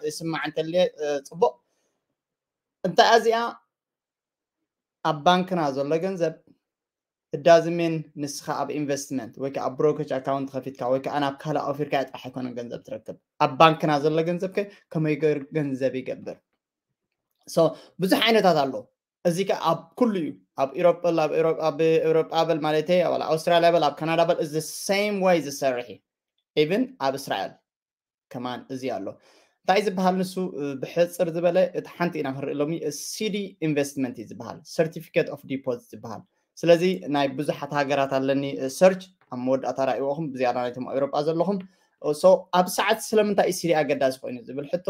ይስማዕ እንተልየ ጽቡቕ። እንታይ እዚኣ ኣብ ባንክና ዘሎ ገንዘብ እዳዝሜን ንስኻ ኣብ ኢንቨስትመንት ወይ ከዓ ኣብ ብሮከጅ ኣካውንት ከፊትካ ወይ ከዓ ናብ ካልእ ኣውፊርካ ጥራሕ ኣይኮነን ገንዘብ ትረክብ። ኣብ ባንክና ዘሎ ገንዘብ ከ ከመይ ገር ገንዘብ ይገብር? ብዙሕ ዓይነታት ኣሎ። እዚ ከ ኣብ ኩሉ እዩ። ኣብ ኢሮጳ በል ኣብ ኢሮጳ በል ማለተይ ኣብ ኣውስትራልያ በል ኣብ ካናዳ በል እዚ ሴም ወይ ዝሰርሕ እዩ። ኢቭን ኣብ እስራኤል ከማን እዚ ኣሎ። እንታይ ዝበሃል ንሱ? ብሕፅር ዝበለ እቲ ሓንቲ ኢና ክንርኢ ሎሚ። ሲዲ ኢንቨስትመንት እዩ ዝበሃል፣ ሰርቲፊኬት ኦፍ ዲፖዚት ዝበሃል። ስለዚ ናይ ብዙሓት ሃገራት ኣለኒ ሰርች ኣብ መወዳእታ ራእይዎኹም ብዝያዳ ናይቶም ኣብ ኤውሮጳ ዘለኹም። ኣብ ሰዓት ስለምንታይ እዩ ሲዲ ኣገዳሲ ኮይኑ ዝብል ሕቶ፣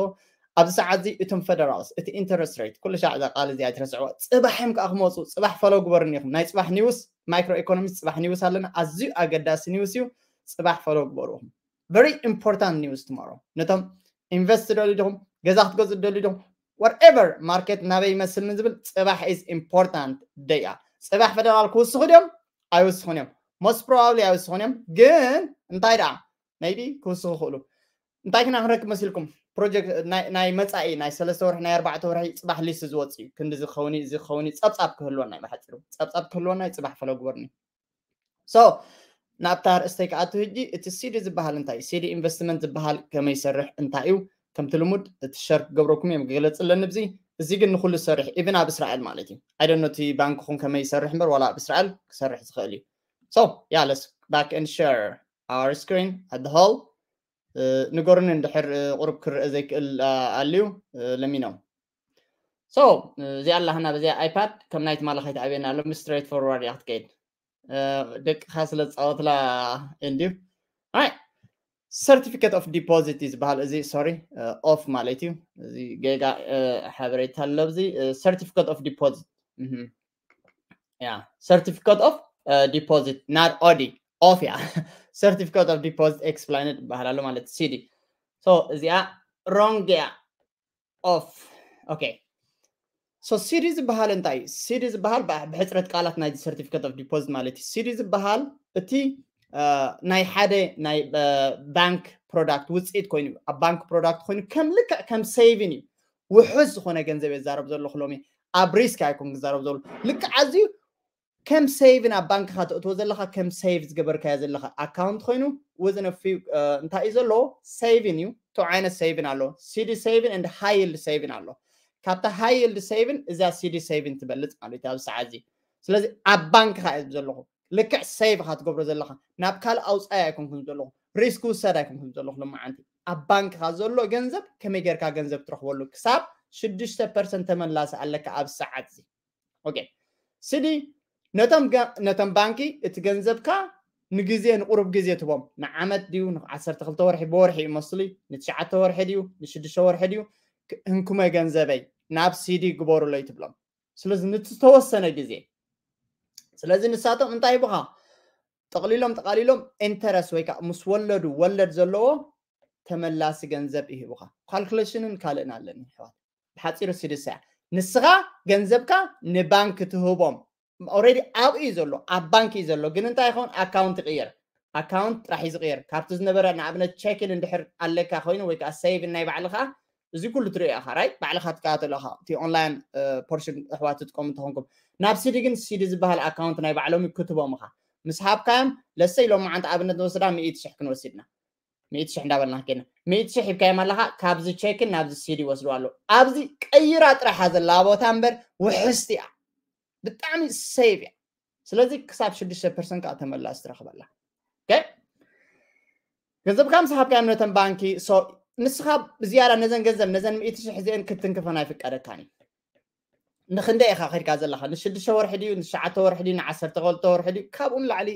ኣብዚ ሰዓት እዚ እቶም ፈደራልስ እቲ ኢንተረስት ሬት፣ ኩሉ ሻዕ እዛ ቃል እዚኣ ኣይትረስዕዋ፣ ፅባሕ እዮም ከዓ ክመፁ። ፅባሕ ፈሎ ግበሩኒ ኢኹም። ናይ ፅባሕ ኒውስ፣ ማይክሮ ኢኮኖሚክስ ፅባሕ ኒውስ ኣለና፣ ኣዝዩ ኣገዳሲ ኒውስ እዩ። ፅባሕ ፈሎ ግበሩ ኢኹም። Very important news tomorrow። ነቶም ኢንቨስት ደልዩ ዲኹም፣ ገዛ ክትገዝኡ ደልዩ ዲኹም፣ whatever ማርኬት ናበይ ይመስል ንዝብል ፅባሕ is important day እያ። ፅባሕ ፈደራል ክውስኹ ድዮም? ኣይውስኹን እዮም። Most probably ኣይውስኹን እዮም። ግን እንታይ ደኣ maybe ክውስኹ ይኽእሉ። እንታይ ክና ክንረክብ መሲልኩም? ፕሮጀክት ናይ መፃኢ ናይ ሰለስተ ወርሒ ናይ ኣርባዕተ ወርሒ ፅባሕ ሊስት ዝወፅ እዩ። ክንዲ ዝኸውን እዚ ክኸውን እዩ። ፀብፃብ ክህልወና እዩ። ብሓፂሩ ፀብፃብ ክህልወና እዩ። ፅባሕ ፈሎ ግበሩኒ። So ናብታ ርእስተይ ክኣቱ ሕጂ፣ እቲ ሲዲ ዝበሃል እንታይ? ሲዲ ኢንቨስትመንት ዝበሃል ከመይ ይሰርሕ? እንታይ እዩ? ከምቲ ልሙድ እቲ ሸር ክገብረኩም እዮም፣ ክገለፅ ኣለኒ ብዚ። እዚ ግን ንኩሉ ዝሰርሕ፣ ኢቭን ኣብ እስራኤል ማለት እዩ። I don't know እቲ ባንክኹም ከመይ ይሰርሕ እምበር ዋላ ኣብ እስራኤል ክሰርሕ ዝኽእል እዩ። So yeah, let's back and share our screen at the whole. ንገሩኒ እንድሕር ቁሩብ ክርአ ዘይክእል ኣልዩ ለሚኖም። So እዚኣ ኣላህና በዚኣ ኣይፓድ ከም ናይ ትማሊ ከይትኣብየና ኣሎ። Straight forward እያ ክትከይድ። ደቅኻ ስለ ዝፃወትላ እንድዩ። Certificate of deposit እዩ ዝበሃል እዚ። Sorry, ኦፍ ማለት እዩ። እዚ ጌጋ ሓበሬታ ኣሎ ኣብዚ። Certificate of deposit, yeah, certificate of deposit, not ኦዲ፣ ኦፍ እያ። Certificate of deposit explained ይበሃል ኣሎ ማለት ሲዲ። So እዚኣ ሮንግ እያ። ኦፍ። ኦኬ። So ሲዲ ዝበሃል እንታይ? ሲዲ ዝበሃል ብሕፅረት ቃላት ናይ ሰርቲፊኬት ኦፍ ዲፖዚት ማለት እዩ። ሲዲ ዝበሃል እቲ ናይ ሓደ ናይ ባንክ ፕሮዳክት ውፅኢት ኮይኑ፣ ኣብ ባንክ ፕሮዳክት ኮይኑ ከም ልክዕ ከም ሴቪን እዩ። ውሑስ ዝኾነ ገንዘብ የዛረብ ዘለኹ ሎሚ። ኣብ ሪስክ ኣይኮን ክዛረብ ዘሎ። ልክዕ ኣዝዩ ከም ሴቪን ኣብ ባንክኻ ተእትዎ ዘለኻ፣ ከም ሴቭ ዝገበርካዮ ዘለኻ ኣካውንት ኮይኑ፣ ውዝን ፊው እንታይ እዩ ዘለዎ? ሴቪን እዩ። ቱ ዓይነት ሴቪን ኣሎ። ሲዲ ሴቪን and ሃይ ይልድ ሴቪን ኣሎ። ካብታ ሃይ ይልድ ሴቪን እዛ ሲዲ ሴቪን ትበልፅ ማለት እዩ ኣብዚ ሰዓት እዚ። ስለዚ ኣብ ባንክኻ እየ ዘለኹ። ልክዕ ሴቭ ኢኻ ትገብሮ ዘለኻ። ናብ ካልእ ኣውፃኢ ኣይኮንኩን ዘለኹ። ሪስክ ውሰድ ኣይኮንኩን ዘለኹ። ሎማዓንቲ ኣብ ባንክኻ ዘሎ ገንዘብ ከመይ ጌርካ ገንዘብ ትረኽበሉ? ክሳብ ሽዱሽተ ፐርሰንት ተመላሲ ኣለካ ኣብ ሰዓት እዚ። ኦኬ። ሲዲ ነቶም ባንኪ እቲ ገንዘብካ ንግዜ፣ ንቁሩብ ግዜ ትቦም። ንዓመት ድዩ፣ ንዓሰርተ ክልተ ወርሒ፣ ብወርሒ እዩ መስሊ፣ ንትሽዓተ ወርሒ ድዩ፣ ንሽዱሽተ ወርሒ ድዩ፣ ህንኩመ ገንዘበይ ናብ ሲዲ ግበሩለይ ትብሎም። ስለዚ ንዝተወሰነ ግዜ። ስለዚ ንሳቶም እንታይ ይብኻ? ጠቕሊሎም ጠቓሊሎም ኢንተረስት ወይ ከዓ ምስ ወለዱ፣ ወለድ ዘለዎ ተመላሲ ገንዘብ ይህቡኻ። ካልኩሌሽንን ካልእን ኣለኒ ኣሕዋት። ብሓፂሩ ሲዲ እሳ እያ። ንስኻ ገንዘብካ ንባንክ ትህቦም። ኦልሬዲ ኣብኡ እዩ ዘሎ፣ ኣብ ባንክ እዩ ዘሎ። ግን እንታይ ይኸውን? ኣካውንት ይቕየር። ኣካውንት ጥራሕ እዩ ዝቕየር። ካብቲ ዝነበረ ንኣብነት ቼኪን እንድሕር ኣለካ ኮይኑ ወይ ከዓ ሴቪን ናይ ባዕልኻ፣ እዚ ኩሉ ትሪኦ ኢኻ፣ ራይት? ባዕልኻ ትከታተሎ ኢኻ። እቲ ኦንላይን ፖርሽን ኣሕዋት ትጥቀሙ እንተኾንኩም፣ ናብ ሲዲ ግን ሲዲ ዝበሃል ኣካውንት ናይ ባዕሎም ክትቦም ኢኻ። ምስ ሃብካዮም ለሰይ ሎማዓንቲ ኣብነት ንወስዳ ሚእቲ ሽሕ ክንወስድና። ሚእቲ ሽሕ እንዳበልና ከይድና፣ ሚእቲ ሽሕ ሂብካዮም ኣለኻ። ካብዚ ቼክን ናብዚ ሲዲ ይወስድዋ ኣለዉ። ኣብዚ ቀይራ ጥራሕ ዘላ ቦታ እምበር ውሕስቲ እያ። ብጣዕሚ ሴቭ እያ። ስለዚ ክሳብ ሽዱሽተ ፐርሰንት ከዓ ተመላስ ትረኽበላ። ኦኬ? ገንዘብካ ምስ ሃብካዮም ነተን ባንኪ፣ ሶ ንስኻ ብዝያዳ ነዘን ገንዘብ፣ ነዘን ሚእቲ ሽሕ እዚአን ክትንክፈን ኣይፍቀደካን እዩ። ንክንደይ ኢኻ ከድካ ዘለኻ? ንሽዱሽተ ወርሒ ድዩ፣ ንትሽዓተ ወርሒ ድዩ፣ ንዓሰርተ ክልተ ወርሒ ድዩ? ካብኡ ንላዕሊ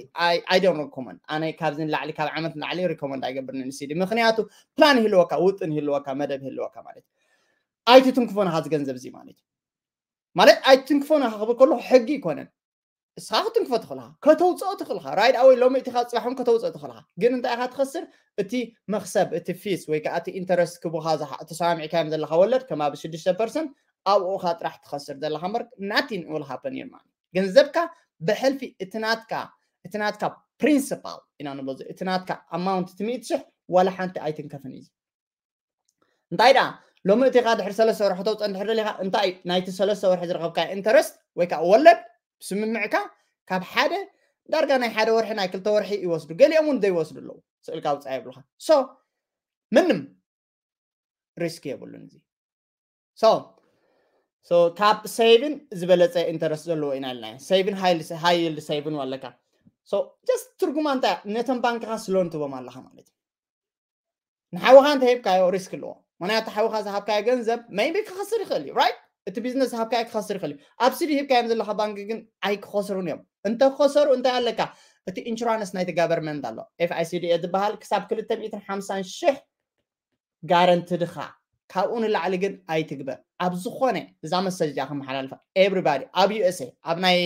ኣይ ዶንት ሪኮመንድ። ኣነ ካብዚ ንላዕሊ፣ ካብ ዓመት ንላዕሊ ሪኮመንድ ኣይገብርን ንሲዲ። ምክንያቱ ፕላን ይህልወካ፣ ውጥን ይህልወካ፣ መደብ ይህልወካ ማለት እዩ። ኣይትትንክፎ ንኻ ዝገንዘብ እዚ ማለት እዩ። ማለት ኣይትንክፎ ንኻ ክብል ከለኹ ሕጊ ይኮነን። እስኻ ክትንክፎ ትኽእልኻ፣ ከተውፅኦ ትኽእልኻ። ራይድ ኣወይ ሎሚ እቲኻ ፅባሕ እውን ከተውፅኦ ትኽእልኻ። ግን እንታይ ኢኻ ትኸስር? እቲ መኽሰብ፣ እቲ ፊስ ወይ ከዓ እቲ ኢንተረስት ክቡኻ ተሰማሚዕካዮም ዘለኻ ወለድ ከም ኣብ ሽዱሽተ ፐርሰንት ኣብኡ ኻ ጥራሕ ትኸስር ዘለኻ እምበር nothing will happen you man። ገንዘብካ ብሕልፊ እቲ ናትካ፣ እቲ ናትካ ፕሪንሲፓል ኢና ንብሎ፣ እቲ ናትካ ኣማውንት እቲ ሚእቲ ሽሕ ዋላ ሓንቲ ኣይትንከፍን እዩ። እንታይ ደኣ ሎሚ እቲኻ ድሕሪ ሰለስተ ወርሒ ተውፅኦ እንድሕር ደሊኻ እንታይ ናይቲ ሰለስተ ወርሒ ዝረኸብካ ኢንተረስት ወይ ከዓ ወለድ ብስምምዕካ ካብ ሓደ ዳርጋ ናይ ሓደ ወርሒ ናይ ክልተ ወርሒ ይወስዱ፣ ገሊኦም እውን ዘይወስዱ ኣለዉ። ስእልካ ውፃእ የብልካ። ሶ ምንም ሪስክ የብሉን እዚ። ሶ ሶ ካብ ሴቪን ዝበለፀ ኢንተረስት ዘለዎ ኢና ኢልና። ሴቪን ሃይ ይልድ ሴቪን ኣለካ። ሶ ጀስት ትርጉማ እንታይ እያ? ነተን ባንክኻ ስሎን ትቦም ኣለኻ ማለት እዩ። ንሓውኻ እንተ ሂብካዮ ሪስክ ኣለዎ። ምክንያቱ ሓውኻ ዝሃብካዮ ገንዘብ ሜይቢ ክኸስር ይኽእል እዩ፣ ራይት? እቲ ቢዝነስ ዝሃብካዮ ክኸስር ይኽእል እዩ። ኣብ ሲዲ ሂብካዮም ዘለኻ ባንክ ግን ኣይክኸስሩን እዮም። እንተ ክኸሰሩ እንታይ ኣለካ? እቲ ኢንሹራንስ ናይቲ ጋቨርንመንት ኣሎ፣ ኤፍ ኣይ ሲ ዲ ኤ ዝበሃል፣ ክሳብ ክልተ ሚእትን ሓምሳን ሽሕ ጋረንትድኻ። ካብኡ ንላዕሊ ግን ኣይትግበር። ኣብ ዝኾነ እዛ መሰጅ እዚኣ ከመሓላልፋ ኤቭሪባዲ ኣብ ዩ ኤስ ኤ ኣብ ናይ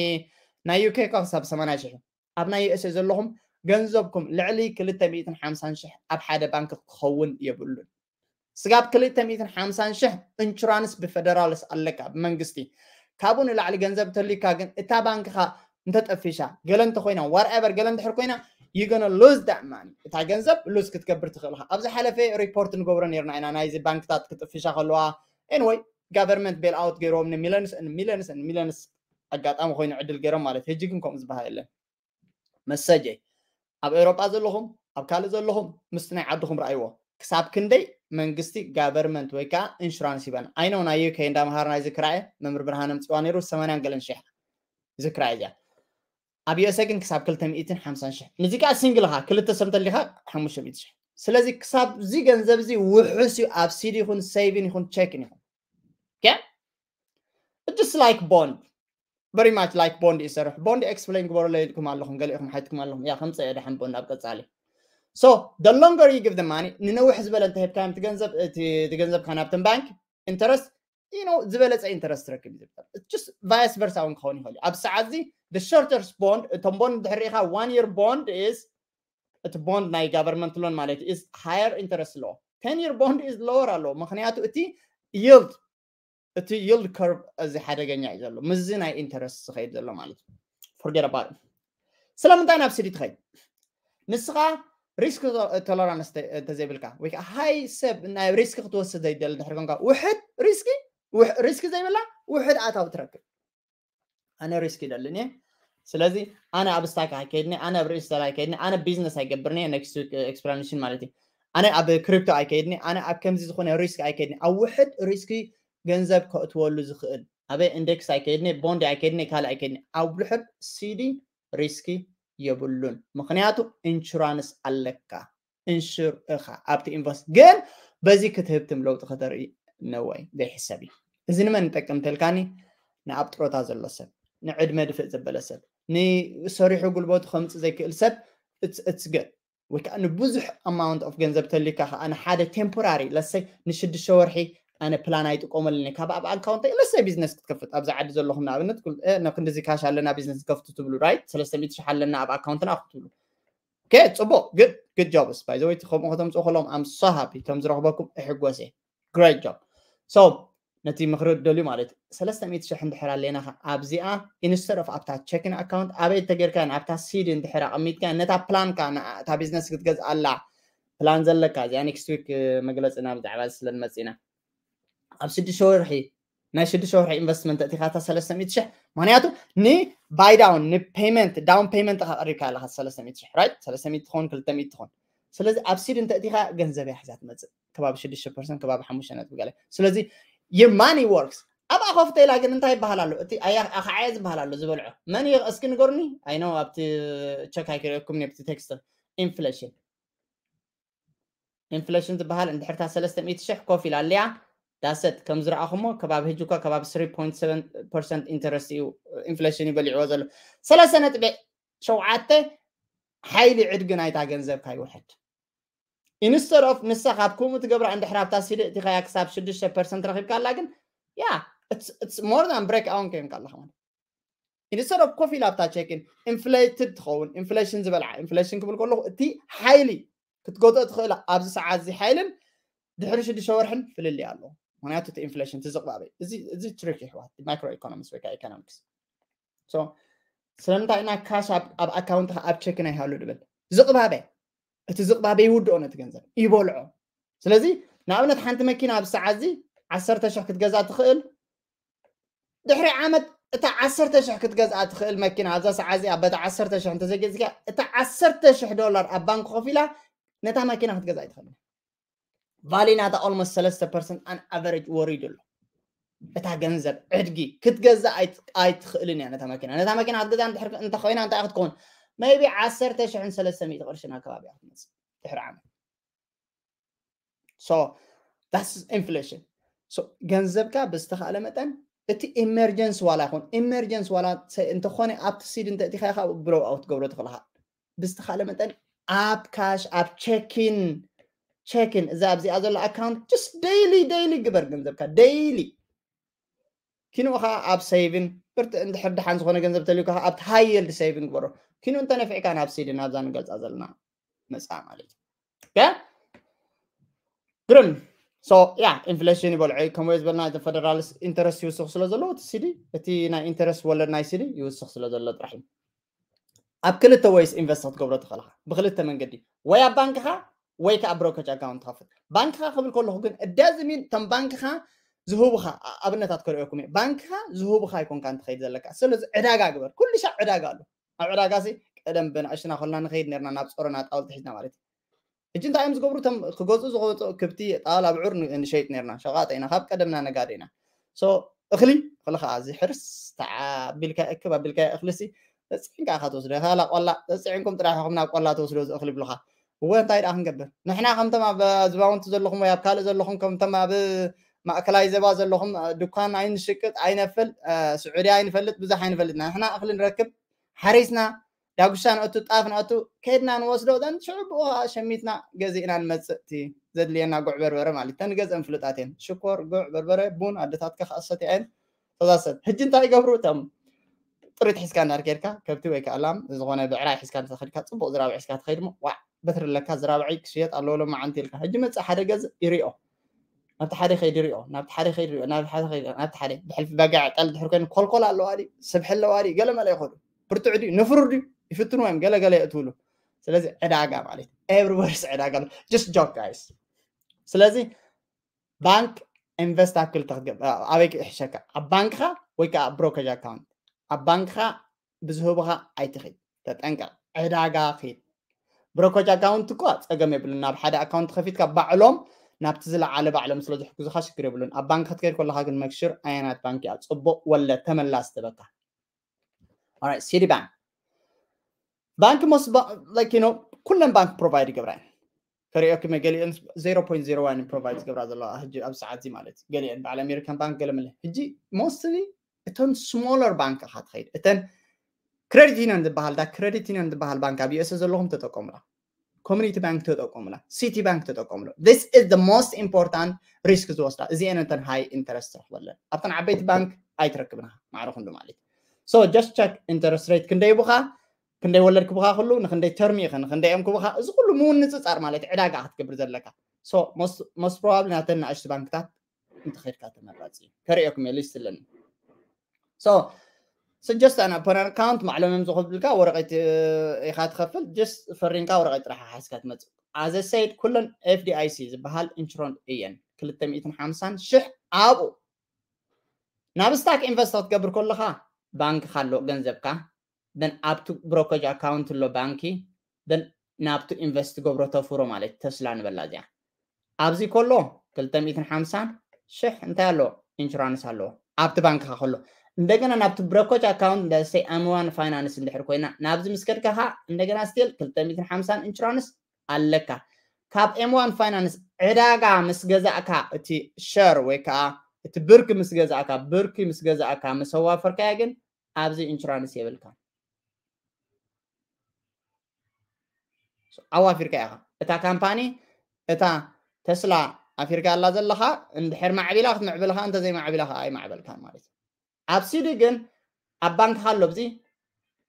ናይ ዩ ኬ እኳ ክሳብ ሰማንያ ሽሕ እዩ። ኣብ ናይ ዩ ኤስ ኤ ዘለኹም ገንዘብኩም ልዕሊ ክልተ ሚእትን ሓምሳን ሽሕ ኣብ ሓደ ባንክ ክኸውን የብሉን። ስጋብ ክልተ ሚእትን ሓምሳን ሽሕ ኢንሹራንስ ብፌደራልስ ኣለካ ብመንግስቲ። ካብኡ ንላዕሊ ገንዘብ ተልዩካ ግን እታ ባንክኻ እንተጠፊሻ ገለ እንተኮይና ዋትኤቨር ገለ እንድሕር ኮይና you gonna lose that money። እታ ገንዘብ ሉዝ ክትገብር ትኽእል ኢኻ። ኣብ ዝሓለፈ ሪፖርት ንገብሮ ነርና ኢና ናይዚ ባንክታት ክጥፍሻ ከለዋ። ኤኒወይ ጋቨርንመንት ቤል ኣውት ገይሮም ንሚለንስ ሚለንስ ሚለንስ ኣጋጣሚ ኮይኑ ዕድል ገይሮም ማለት። ሕጂ ግን ከምኡ ዝበሃል የለን። መሰጀይ ኣብ ኤውሮጳ ዘለኹም ኣብ ካልእ ዘለኹም ምስቲ ናይ ዓድኹም ረኣይዎ። ክሳብ ክንደይ መንግስቲ ጋቨርንመንት ወይ ከዓ ኢንሹራንስ ይበን። ኣይ ኖ ናይ ዩ ኬ እንዳምሃር ናይዚ ክራየ መምህር ብርሃነ ምፅዋ ነይሩ ሰማንያን ገለን ሽሕ እዚ ክራይ እዚኣ። ኣብ ዩ ኤስ ኤ ግን ክሳብ ክልተ ሚእትን ሓምሳን ሽሕ። ንዚ ከዓ ሲንግል ኢኻ ክልተ ሰብ እንተሊኻ ሓሙሽተ ሚእቲ ሽሕ። ስለዚ ክሳብ እዚ ገንዘብ እዚ ውሑስ እዩ ኣብ ሲዲ ይኹን ሴቪን ይኹን ቼክን ይኹን። ኦኬ? Just like bond. Very much like bond ይሰርሕ። ቦንድ ኤክስፕሌን ግበረለይ ኢልኩም ኣለኹም፣ ገሊኹም ሓይትኩም ኣለኹም። ያ ከምፀ እየ ደሓን ቦንድ ኣብ ቀፃሊ። So the longer you give the money፣ ንነውሕ ዝበለ እንተሂብካዮም እቲ ገንዘብ እቲ ገንዘብካ ናብተን ባንክ ኢንተረስት you know ዝበለፀ ኢንተረስት ትረክብ እዩ ዝብል። Just vice versa እውን ክኸውን ይኽእል እዩ። ኣብ ሰዓት እዚ the shortest bond፣ እቶም ቦንድ ድሕሪኻ one year bond is እቲ ቦንድ ናይ ጋቨርንመንት ሎን ማለት is higher interest ኣለዎ። Ten year bond is lower ኣለዎ። ምክንያቱ እቲ ይልድ እቲ ይልድ ከርቭ እዚ ሓደገኛ እዩ ዘሎ። ምስዚ ናይ ኢንተረስት ዝኸይድ ዘሎ ማለት እዩ። Forget about it። ስለምንታይ ናብ ሲዲ ትኸይድ? ንስኻ ሪስክ ቶለራንስ እንተዘይብልካ ወይ ከዓ ሃይ ሰብ ናይ ሪስክ ክትወስድ ዘይደሊ ድሕሪ ኮንካ ውሕድ ሪስኪ ሪስክ ዘይብላ ውሕድ ኣታዊ ትረክብ። ኣነ ሪስክ ይደልን እየ። ስለዚ ኣነ ኣብ ስታክ ኣይከይድኒ፣ ኣነ ኣብ ሪስክ ኣይከይድኒ፣ ኣነ ቢዝነስ ኣይገብርን እየ። ኔክስት ዊክ ኤክስፕላኔሽን ማለት እዩ። ኣነ ኣብ ክሪፕቶ ኣይከይድኒ፣ ኣነ ኣብ ከምዚ ዝኾነ ሪስክ ኣይከይድኒ። ኣብ ውሕድ ሪስክ ገንዘብ ከእትወሉ ዝኽእል ኣበይ ኢንዴክስ ኣይከይድኒ፣ ቦንድ ኣይከይድኒ፣ ካልእ ኣይከይድኒ። ኣብ ውሕድ ሲዲ ሪስክ የብሉን። ምክንያቱ ኢንሹራንስ ኣለካ። ኢንሹር እኻ ኣብቲ ኢንቨስት ግን በዚ ክትህብትም ለውጢ ከተርኢ ነወይ ዘይሕሰብ እዩ። እዚ ንመን ይጠቅም ተልካኒ? ንኣብ ጥሮታ ዘሎ ሰብ፣ ንዕድመ ድፍእ ዘበለ ሰብ፣ ንሰሪሑ ጉልበቱ ከምፅእ ዘይክእል ሰብ እትስገድ ወይ ከዓ ንብዙሕ ኣማውንት ኦፍ ገንዘብ ተልካ ከዓ ንሓደ ቴምፖራሪ ለሰይ ንሽዱሽተ ወርሒ ኣነ ፕላን ኣይጥቀመሉን እየ ካብ ኣብ ኣካውንተይ ለሰይ ቢዝነስ ክትከፍት ኣብዚ ዓዲ ዘለኹም ንኣብነት ክንድዚ ካሽ ኣለና ቢዝነስ ንከፍቱ ትብሉ ራይት ሰለስተ ሚእቲ ሽሕ ኣለና ኣብ ኣካውንትና ክትብሉ ኦኬ ፅቡቅ good good jobs by the way ከምኡ ከተምፅኡ ከለዎም I'm so happy እቶም ዝረኽበኩም እሕጎስ እየ great job so ነቲ ምኽሪ ደልዩ ማለት እዩ ሰለስተ ሚእቲ ሽሕ እንድሕር ኣለና ኣብዚኣ instead of ኣብታ ቸኪን ኣካውንት ኣበይ ተገይርካ ኣብታ ሲዲ እንድሕር ኣቐሚጥካ ነታ ፕላንካ እታ ቢዝነስ ክትገዝኣላ ፕላን ዘለካ እዚኣ next week መግለፂና ብዛዕባ ስለ ንመፅእ ኢና ኣብ ሽዱሽተ ወርሒ ናይ ሽዱሽተ ወርሒ ኢንቨስትመንት እቲኻ እታ ሰለስተ ሚእቲ ሽሕ ምክንያቱ ን buy down ን payment down payment ኢኻ ቀሪብካ ኣለኻ ሰለስተ ሚእቲ ሽሕ right ሰለስተ ሚእቲ ትኾን ክልተ ሚእቲ ትኾን ስለዚ ኣብ ሲድ እንተ እቲኻ ገንዘብ እያ ሒዛ ትመፅእ ከባቢ ሽዱሽተ ፐርሰንት ከባቢ ሓሙሽተ ነጥቢ ገለ ስለዚ your money works ኣብኣ ኮፍ ተኢላ ግን እንታይ ይበሃል ኣሎ እቲ ኣኻዓየ ዝበሃል ኣሎ ዝበልዖ መን እስኪ ንገሩኒ ኣይኖ ኣብቲ ቸክ ኣይክርእየኩም ኣብቲ ቴክስት ኢንፍሌሽን ኢንፍሌሽን ዝበሃል እንድሕርታ ሰለስተ ሚእቲ ሽሕ ኮፍ ኢላ ኣለያ ዳሰት ከም ዝረኣኹሞ ከባቢ ህጂ እኳ ከባቢ ስሪ ፖይንት ሰቨን ፐርሰንት ኢንተረስት እዩ ኢንፍሌሽን ይበሊዕዎ ዘሎ ሰለስተ ነጥቢ ሸውዓተ ሓይሊ ዕድጊ ናይታ ገንዘብካ ይውሕድ instead of ንሳ ካብ ከምኡ ትገብራ እንድሕር ኣብታ ሲዲ እቲኻያ ክሳብ ሽዱሽተ ፐርሰንት ረኺብካ ኣላ ግን ያ more than break ኣውን ኮይንካ ኣለኻ ማለት instead of ኮፍ ኢላ ኣብታ ቸኪን ኢንፍሌትድ ትኸውን ኢንፍሌሽን ዝበልዓ ኢንፍሌሽን ክብል ከለኹ እቲ ሓይሊ ክትገትኦ ትኽእል ኣብዚ ሰዓት እዚ ሓይልን ድሕሪ ሽዱሽተ ወርሕን ፍልልይ ኣለዎ ምክንያቱ እቲ ኢንፍሌሽን እቲ ዝቕባበ እዚ ትሪክ ይሕዋት ማይክሮ ኢኮኖሚክስ ወይ ኢኮኖሚክስ ስለምንታይ ኢና ካሽ ኣብ ኣካውንትካ ኣብ ቸክ ናይ ሃሉ ድብል ዝቕባበ እቲ ዝቕባበ ይውድኦ ነቲ ገንዘብ ይበልዖ ስለዚ ንኣብነት ሓንቲ መኪና ኣብዚ ሰዓት እዚ ዓሰርተ ሽሕ ክትገዛ ትኽእል። ድሕሪ ዓመት እታ ዓሰርተ ሽሕ ክትገዝኣ ትኽእል መኪና ኣብዛ ሰዓት እዚኣ በታ ዓሰርተ ሽሕ እንተዘይገዚእካ፣ እታ ዓሰርተ ሽሕ ዶላር ኣብ ባንክ ኮፍ ኢላ ነታ መኪና ክትገዝኣ ኣይትኽእልን። ቫሊ ናታ ኦልሞስት ሰለስተ ፐርሰንት ኣን ኣቨሬጅ ወሪዱ ኣሎ። እታ ገንዘብ ዕድጊ ክትገዝእ ኣይት- ኣይትኽእልን እያ ነታ መኪና። ነታ መኪና ክትገዝኣ እንድሕር እንተኾይና እንታይ ክትከውን? ሜይቢ ዓሰርተ ሽሕን ሰለስተ ሚእቲ ቅርሽን ኣከባቢ እያ ክትመጽእ ድሕሪ ዓመት። So that's inflation። So ገንዘብካ ብዝተኻእለ መጠን እቲ ኢመርጀንስ ዋላ ይኹን ኢመርጀንስ ዋላ ሰ- እንተኾነ ኣብቲ ሲድ እንተእቲኻ ኢኻ ብሎው ኣውት ትገብሮ ትኽእልኻ። ብዝተኻእለ መጠን ኣብ ካሽ ኣብ ቸኪን ቸኪን እዛ ኣብዚኣ ዘሎ ኣካውንት just ዴይሊ ዴይሊ ግበር ገንዘብካ ዴይሊ። ኪንኡ ኸዓ ኣብ ሴቪን ብርት እንድሕር ደሓን ዝኾነ ገንዘብ ተልዩካ ኸዓ ኣብቲ ሃይ የልድ ሴቪን ግበሮ። ኪንኡ እንተነፊዕካ ናብ ሲድን ኣብዛ ንገልፃ ዘለና መፅኣ ማለት እዩ። ኦኬ? ግርም። So ያ ኢንፍሌሽን ይበልዖ እዩ። ከምኡ ዝበልና እቲ ፈደራል ኢንተረስት ይውስኽ ስለ ዘለዎ እቲ ሲዲ እቲ ናይ ኢንተረስት ወለድ ናይ ሲዲ ይውስኽ ስለ ዘሎ ጥራሕ እዩ። ኣብ ክልተ ወይስ ኢንቨስት ክትገብሮ ትኽእልኻ ብክልተ መንገዲ ወይ ኣብ ባንክኻ ወይ ከዓ ብሮከጅ ኣካውንት ትኸፍት። ባንክኻ ክብል ከለኹ ግን እዳዚ ሚን እቶም ባንክኻ ዝህቡኻ ኣብነታት ከርእየኩም እየ። ባንክኻ ዝህቡኻ ኣይኮንካ እንትኸይድ ዘለካ። ስለዚ ዕዳጋ ግበር። ኩሉ ሻዕ ዕዳጋ ኣሎ። ኣብ ዕዳጋ ሲ ቀደም ብንኣሽና ኮልና ንኸይድ ነርና ናብ ጾሮና ጣውልቲ ሒዝና ማለት እዩ። ሕጂ እንታይ እዮም ዝገብሩ እቶም ክገዝኡ ዝወፁ ክብቲ ጣውላ ብዑር ንሸይጥ ነርና። ሸቃጦ ኢና ካብ ቀደምና ነጋዶ ኢና። So እኽሊ እኽሊ ከዓ እዚ ሕርስ ተዓቢልካ እክብ ኣቢልካ እኽሊ ሲ ዘፅዕንካ ኢኻ ትወስዶ ካላ ቆላ ዘፅዕንኩም ጥራሕ ኢኹም ናብ ቆላ ትወስዶ እዚ እኽሊ ብሉኻ። እወ እንታይ ደኣ ክንገብር ንሕና ከምቶም ኣብ ዝባውንቲ ዘለኹም ወይ ኣብ ካልእ ዘለኹም ከምቶም ኣብ ማእከላይ ዘባ ዘለኹም ድኳን ኣይንሽቅጥ ኣይነፍል ስዑዲ ኣይንፈልጥ ብዙሕ ኣይንፈልጥና ንሕና እኽሊ ንረክብ ሓሪስና ዳጉሻ ንኣቱ ጣፍ ንኣቱ ከድና ንወስዶ ዘን ሽዑ ብኡ ከዓ ሸሚትና ገዚእና ንመፅእ እቲ ዘድልየና ጉዕ በርበረ ማለት ተንገዘን ፍሉጣት እየን ሽኮር ጉዕ በርበረ ቡን ኣደታትካ ከኣሰት እየን ተዛሰብ ሕጂ እንታይ ይገብሩ እቶም ጥሪት ሒዝካ እንዳር ከድካ ከብቲ ወይ ከዓ ላም ዝኾነ ብዕራይ ሒዝካ እንተኸድካ ፅቡቅ ዝራብዕ ሒዝካ ትኸይድ ሞ ዋዕ በትሪ ኣለካ ዝራብዐይ ክሽየጥ ኣለዎ ሎማዓንቲ ኢልካ ሕጂ መፅእ ሓደ ገዝእ ይሪኦ ናብቲ ሓደ ከይድ ይሪኦ ናብቲ ሓደ ከይድ ይሪኦ ናብቲ ሓደ ከይድ ናብቲ ሓደ ብሕልፊ በጋዕ ጠል ድሕር ኮይኑ ኮልኮል ኣለዋ ድዩ ስብሒ ኣለዋ ድዩ ገለመለ ይኸዱ ብርቱዕ ድዩ ንፍሩር ድዩ ይፍትንዎ እዮም ገለገለ የእትውሉ ስለዚ ዕዳጋ ማለት everybodyስ ዕዳጋ just joke guys ስለዚ ባንክ ኢንቨስት ኣብ ክልተ ክትገብር ኣበይ ክሕሸካ ኣብ ባንክኻ ወይ ከዓ ብሮከጅ ኣካውንት ኣብ ባንክኻ ብዝህቡኻ ኣይትኸይድ ተጠንቀቕ ዕዳጋ ኺድ ብሮከጅ ኣካውንት እኳ ፀገም የብሉን ናብ ሓደ ኣካውንት ከፊትካ ባዕሎም ናብቲ ዝለዓለ ባዕሎም ስለ ዝሕግዙኻ ሽግር የብሉን ኣብ ባንክ ክትከይድ ከለኻ ግን መክሽር ኣየናት ባንክ እያ ፅቡቅ ወለ ተመላስ ትበካ ሲዲ ባንክ ባንክ ሞስ ኩለን ባንክ ፕሮቫይድ ይገብራ ከሪኦኩም ገሊአን ዜሮ ፖይንት ዜሮ ዋን ፕሮቫይድ ዝገብራ ዘለዋ ሕጂ ኣብ ሰዓት እዚ ማለት እዩ ገሊአን በዓል ኣሜሪካን ባንክ ገለ መለ ሕጂ ሞስትሊ እተን ስሞለር ባንክ ኢኻ ትኸይድ እተን ክሬዲት ዩኒየን ዝበሃል ዳ ክሬዲት ዩኒየን ዝበሃል ባንክ ኣብ ዩኤስ ዘለኹም ተጠቀሙላ ኮሚኒቲ ባንክ ተጠቀሙላ ሲቲ ባንክ ተጠቀሙላ this is the most important risk ዝወስዳ እዚአን እተን ሃይ ኢንተረስት ትረክበለን ኣብተን ዓበይቲ ባንክ ኣይትረክብን ኢኻ ማዕረ ክንዱ ማለት እዩ so just check interest rate ክንደይ ይቡኻ ክንደይ ወለድ ክቡኻ ኩሉ ንክንደይ ተርሚ ኢኸ ንክንደይ እዮም ክቡኻ እዚ ኩሉ ምንፅፃር ማለት ዕዳጋ ክትገብር ዘለካ so most probably ናተን ንኣሽቱ ባንክታት እንተኸድካ ተመራፂ እዩ ከርእየኩም እየ ሊስት ኣለኒ so just an upon account ማዕለምም ዝኸብልካ ወረቀት ኢኻ ትኸፍል just ፈሪንካ ወረቀት ጥራሕ ሓዝካ ትመፅእ ኣዘ ሰይድ ኩለን ኤፍዲኣይሲ ዝበሃል ኢንሹራንስ እየን ክልተ ሚእትን ሓምሳን ሽሕ ኣብኡ ናብ ስታክ ኢንቨስት ክትገብር ከለኻ ባንክኻ ኣሎ ገንዘብካ ን ኣብቲ ብሮከጅ ኣካውንት ኣሎ ባንኪ ን ናብቲ ኢንቨስት ትገብሮ ተፍሮ ማለት ተስላ ንበላ እዚኣ ኣብዚ ከሎ ክልተ ሚእትን ሓምሳን ሽሕ እንታይ ኣሎ ኢንሹራንስ ኣለዎ ኣብቲ ባንክኻ ከሎ እንደገና ናብቲ ብሮከጅ ኣካውንት ለሰይ ኣምዋን ፋይናንስ እንድሕር ኮይና ናብዚ ምስ ከድካ ኸዓ እንደገና ስቲል ክልተ ሚእትን ሓምሳን ኢንሹራንስ ኣለካ ካብ ኤምዋን ፋይናንስ ዕዳጋ ምስ ገዛእካ እቲ ሸር ወይ ከዓ እቲ ብርኪ ምስ ገዛእካ ብርኪ ምስ ገዛእካ ምስ ኣዋፈርካያ ግን ኣብዚ ኢንሹራንስ የብልካ ኣዋፊርካ ኢኻ እታ ካምፓኒ እታ ተስላ ኣፊርካ ኣላ ዘለኻ እንድሕር ማዕቢላ ክትምዕብል ኻ እንተዘይማዕቢላ ኸዓ ኣይማዕበልካን ማለት እዩ ኣብ ሲዲ ግን ኣብ ባንክኻ ኣሎ ብዚ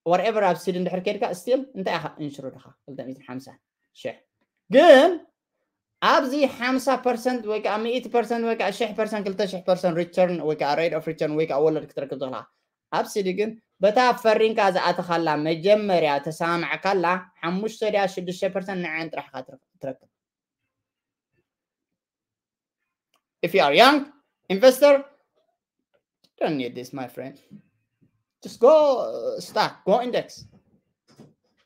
whatever ኣብ ሲዲ እንድሕር ከድካ ስቲል እንታይ ኢኻ ኢንሹርድ ኢኻ ክልተ ሚእትን ሓምሳን ሽሕ ግን ኣብዚ ሓምሳ ፐርሰንት ወይ ከዓ ሚእቲ ፐርሰንት ወይ ከዓ ሽሕ ፐርሰንት ክልተ ሽሕ ፐርሰንት ሪተርን ወይ ከዓ ሬት ኦፍ ሪተርን ወይ ከዓ ወለድ ክትረክብ ትኽእልኻ ኣብ ሲዲ ግን በታ ፈሪንካ ዝኣተኻላ መጀመርያ ተሰማማዕካላ ሓሙሽተ ድያ ሽዱሽተ ፐርሰንት ንዐን ጥራሕ ኢኻ ትረክብ If you are young investor, don't need this, my friend. Just go uh, stock, go index.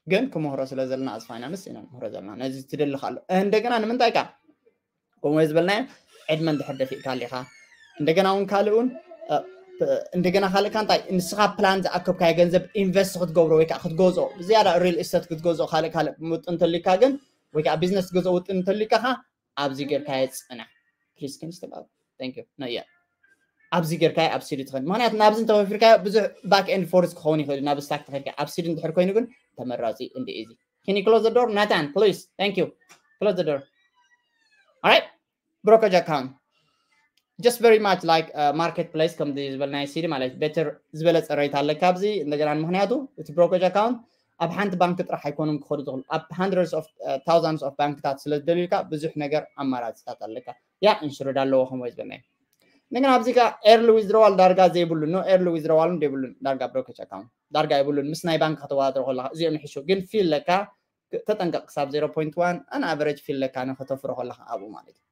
ግን ክምህሮ ስለ ዘለና፣ as finance ኢና ንምህሮ ዘለና። ነዚ ትደሊ ካሎ እንደገና ንምንታይ ካ? ከምኡ ዝበልናዮ ዕድመ እንድሕር ደፊእካ ኣሊኻ፣ እንደገና እውን ካልእ እውን እንደገና ካልእ ካ እንታይ ንስኻ ፕላን ዝኣከብካዮ ገንዘብ ኢንቨስት ክትገብሮ ወይ ከዓ ክትገዝኦ፣ ብዝያዳ ሪል ኢስተት ክትገዝኦ ካልእ ካልእ ውጥን እንተልካ ግን ወይ ከዓ ቢዝነስ ክትገዝኦ ውጥን እንተልካ ካ ኣብዚ ጌርካዮ ፅናሕ። ፕሊስ ክንስተ ባብ። Thank you። Not yet። ኣብዚ ጌርካዮ ኣብ ሲዲ ትኸን፣ ምክንያቱ ናብዚ እንተወፊርካዮ ብዙሕ ባክ ኤንድ ፎርስ ክኸውን ይኽእል እዩ። ናብ ስታክ ተኸድካ ኣብ ሲዲ እንድሕር ኮይኑ ግን ተመራፂ እንደ ኢዚ። Can you close the door, Nathan, please? Thank you. Close the door. All right. Brokerage account, just very much like uh, marketplace ከም ዝበልናዮ ሲዲ ማለት ቤተር ዝበለፀ ሬት ኣለካ ኣብዚ። እንደገና ምክንያቱ እቲ ብሮከጅ ኣካውንት ኣብ ሓንቲ ባንክ ጥራሕ ኣይኮኑን ክኸዱ ዝኽእሉ፣ ኣብ hundreds of thousands of ባንክታት ስለ ዝደልዩካ ብዙሕ ነገር ኣማራፅታት ኣለካ። ያ ኢንሹርድ ኣለዎ ከምኡ ዝበልናዮ። እንደገና ኣብዚ ካ ኤርሊ ዊዝድሮዋል ዳርጋ ዘይብሉ፣ ኖ ኤርሊ ዊዝድሮዋል ዘይብሉን ዳርጋ ብሮከጅ ኣካውንት ዳርጋ የብሉን። ምስ ናይ ባንክ ከተወዳድሮ ከለካ እዚኦም ይሕሹ፣ ግን ፊ ኣለካ። ተጠንቀቕ፣ ክሳብ zero point one on average ፊ ኣለካ ንክተፍሮ ከለካ ኣብኡ ማለት እዩ።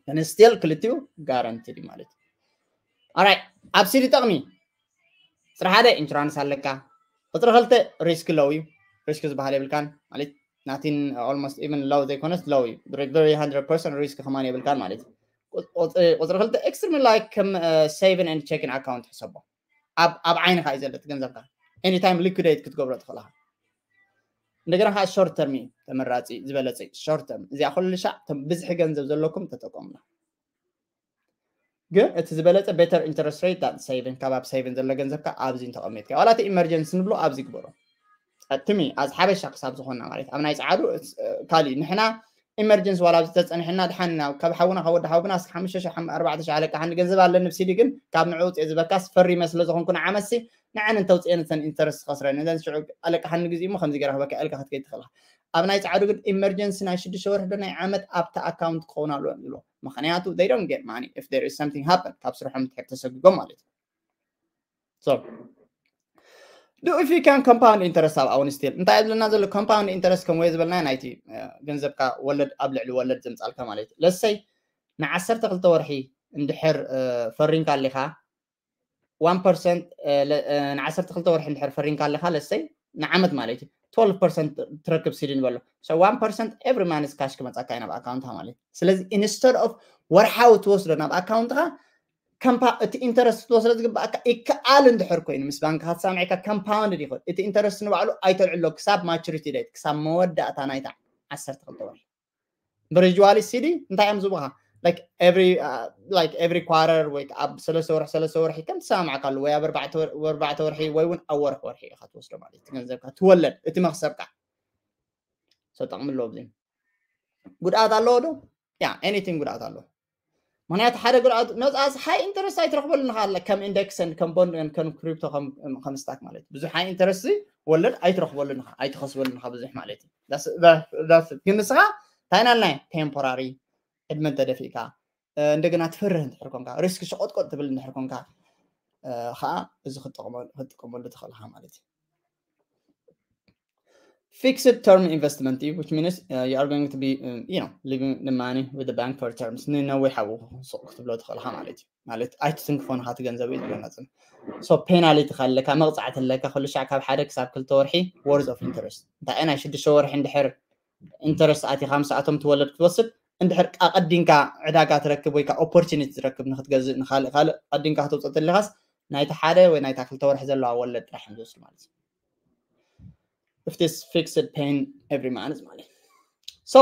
ግን ስቲል ክልቲኡ ጋራንቲድ ማለት እዩ። Alright፣ ኣብ ሲዲ ጠቕሚ ስራሕ ሓደ ኢንሹራንስ ኣለካ። ቁፅሪ ክልተ ሪስክ ሎው እዩ። ሪስክ ዝበሃል የብልካን ማለት ናቲን፣ ኦልሞስት ኢቨን ሎው ዘይኮነስ ሎው እዩ። Very hundred percent ሪስክ ከማን የብልካን ማለት እዩ። ቁፅሪ ክልተ ኤክስትሪም ላይክ ከም ሴቪን ኤንድ ቼኪን ኣካውንት ሕሰቦ። ኣብ ዓይንካ እዩ ዘሎ እቲ ገንዘብካ። ኤኒታይም ሊኩዴት ክትገብሮ ትኽእል ኢኻ። እንደገና ከዓ ሾርት ተርም እዩ ተመራፂ፣ ዝበለፀ ሾርት ተርም። እዚኣ ኩሉ ሻዕ ብዝሒ ገንዘብ ዘለኩም ተጠቀሙላ። ግን እቲ ዝበለፀ ቤተር ኢንተረስት ሬት ዳት ሴቪን፣ ካብ ኣብ ሴቪን ዘሎ ገንዘብካ ኣብዚ እንተቐሚጥካ፣ ዋላ እቲ ኢመርጀንሲ ንብሎ ኣብዚ ግበሮ። ትሚ ኣዝ ሓበሻ ክሳብ ዝኾንና ማለት ኣብ ናይ ፀዓዱ ካልእ ንሕና ኢመርጀንሲ ዋላ ኣብዚ ተፀኒሕና ድሓን ናብ ካብ ሓውና ካብ ወዲ ሓውና እስከ ሓሙሽተ ሺሕ ኣርባዕተ ሺሕ ኣለቃ ሓኒ ገንዘብ ኣለኒ ብሲዲ ግን ካብ ንዑ ውፅእ ዝበካስ ፈሪመ ስለ ዝኾንኩ ንዓመሲ ንዐን እንተውፅኤን እተን ኢንተረስት ከስረን እዘን ሽዑ ኣለቃ ሓኒ ግዜ እሞ ከምዚ ገይረ ክበካ ኢልካ ክትከይድ ትኽእልካ። ኣብ ናይ ፃዕዱ ግን ኢመርጀንሲ ናይ ሽዱሽተ ወርሒ ዶ ናይ ዓመት ኣብቲ ኣካውንት ክኸውን ኣለዎ ንብሎ። ምክንያቱ they don't get money if there is something happen፣ ካብ ስርሖም ትሕር ተሰጉጎም ማለት እዩ። So do if you can compound interest ኣብ ኣውን ስቲል እንታይ ዝብለና ዘሎ ኮምፓውንድ ኢንተረስት ከም ወይ ዝበልና ናይቲ ገንዘብካ ወለድ ኣብ ልዕሊ ወለድ ዘምፃልካ ማለት እዩ። ለሰይ ንዓሰርተ ክልተ ወርሒ እንድሕር ፈሪንካ ኣሊካ one percent ንዓሰርተ ክልተ ወርሒ እንድሕር ፈሪንካ ኣለካ ለሰይ ንዓመት ማለት እዩ twelve percent ትረክብ ሲዲ ንበሎ። So one percent every month ካሽ ክመፃካ እዩ ናብ ኣካውንትካ ማለት እዩ። ስለዚ instead of ወርሓዊ ትወስዶ ናብ ኣካውንትካ ከምፓ እቲ ኢንተረስት ክትወስዶ ዝግባኣካ ይከኣል እንድሕር ኮይኑ ምስ ባንክካ ተሳሚዕካ ኮምፓውንድ ይኽእል። እቲ ኢንተረስት ንባዕሉ ኣይተልዕሎ ክሳብ ማቹሪቲ ዴት፣ ክሳብ መወዳእታ ናይታ ዓሰርተ ክልተ ወርሒ። ብሪጅዋሊ ሲዲ እንታይ እዮም ዝቡኻ like every like every quarter ወይ ኣብ ሰለስተ ወርሒ ሰለስተ ወርሒ ከም ትሰማማዕካሉ ወይ ኣብ ኣርባዕተ ወርሒ ወይ እውን ኣብ ወርሒ ወርሒ ኢኻ ትወስዶ ማለት እዩ። ገንዘብካ ትወለድ እቲ መክሰብካ ሰጠቕሚ ኣለዎ። ብዙ ጉድኣት ኣለዎ ዶ? ያ ኤኒቲንግ ጉድኣት ኣለዎ። ምክንያቱ ሓደ ጉድኣት መፅኣስ ሃይ ኢንተረስት ኣይትረክበሉን ኢካ ኣለ ከም ኢንደክስን ከም ቦንድን ከም ክሪፕቶ ከም ስታክ ማለት ብዙሕ ሃይ ኢንተረስት ወለድ ኣይትረክበሉን ኢካ ኣይትከስበሉን ኢካ ብዙሕ ማለት እዩ። ግን ንስካ እንታይ ናልናይ ቴምፖራሪ ዕድመ እንተደፊእካ እንደገና ትፈርህ እንድሕር ኮንካ ሪስክ ሸቆጥቆጥ ትብል እንድሕር ኮንካ ከዓ እዚ ክትጥቀመሉ ትኽእል ኢካ ማለት እዩ። Fixed term investment እዩ which means uh, you are going to be um, you know leaving the money with the bank for terms ንነዊሕ ኣብኡ ሱቕ ክትብሎ ትኽእል ኢኻ ማለት እዩ። ማለት ኣይትትንክፎን ኢኻ እቲ ገንዘብ እዩ ዝበለፅን so ፔናሊቲ ኣለካ መቕፃዕቲ ኣለካ ኩሉ ሻዕ ካብ ሓደ ክሳብ ክልተ ወርሒ worth of interest እንታይ ናይ ሽዱሽተ ወርሒ እንድሕር ኢንተረስት ኣቲኻ ምስ ኣቶም ትወለድ ክትወስድ እንድሕር ኣቐዲንካ ዕዳጋ ትረክብ ወይ ከዓ ኦፖርቹኒቲ ትረክብ ንክትገዝእ ንካልእ ካልእ ኣቐዲንካ ክትውፅእ ተለካስ ናይቲ ሓደ ወይ ናይቲ ክልተ ወርሒ ዘለዋ ወለድ ጥራሕ እዮም ዝወስዱ ማለት እዩ። If this fixed paying every month ማለት እዩ። So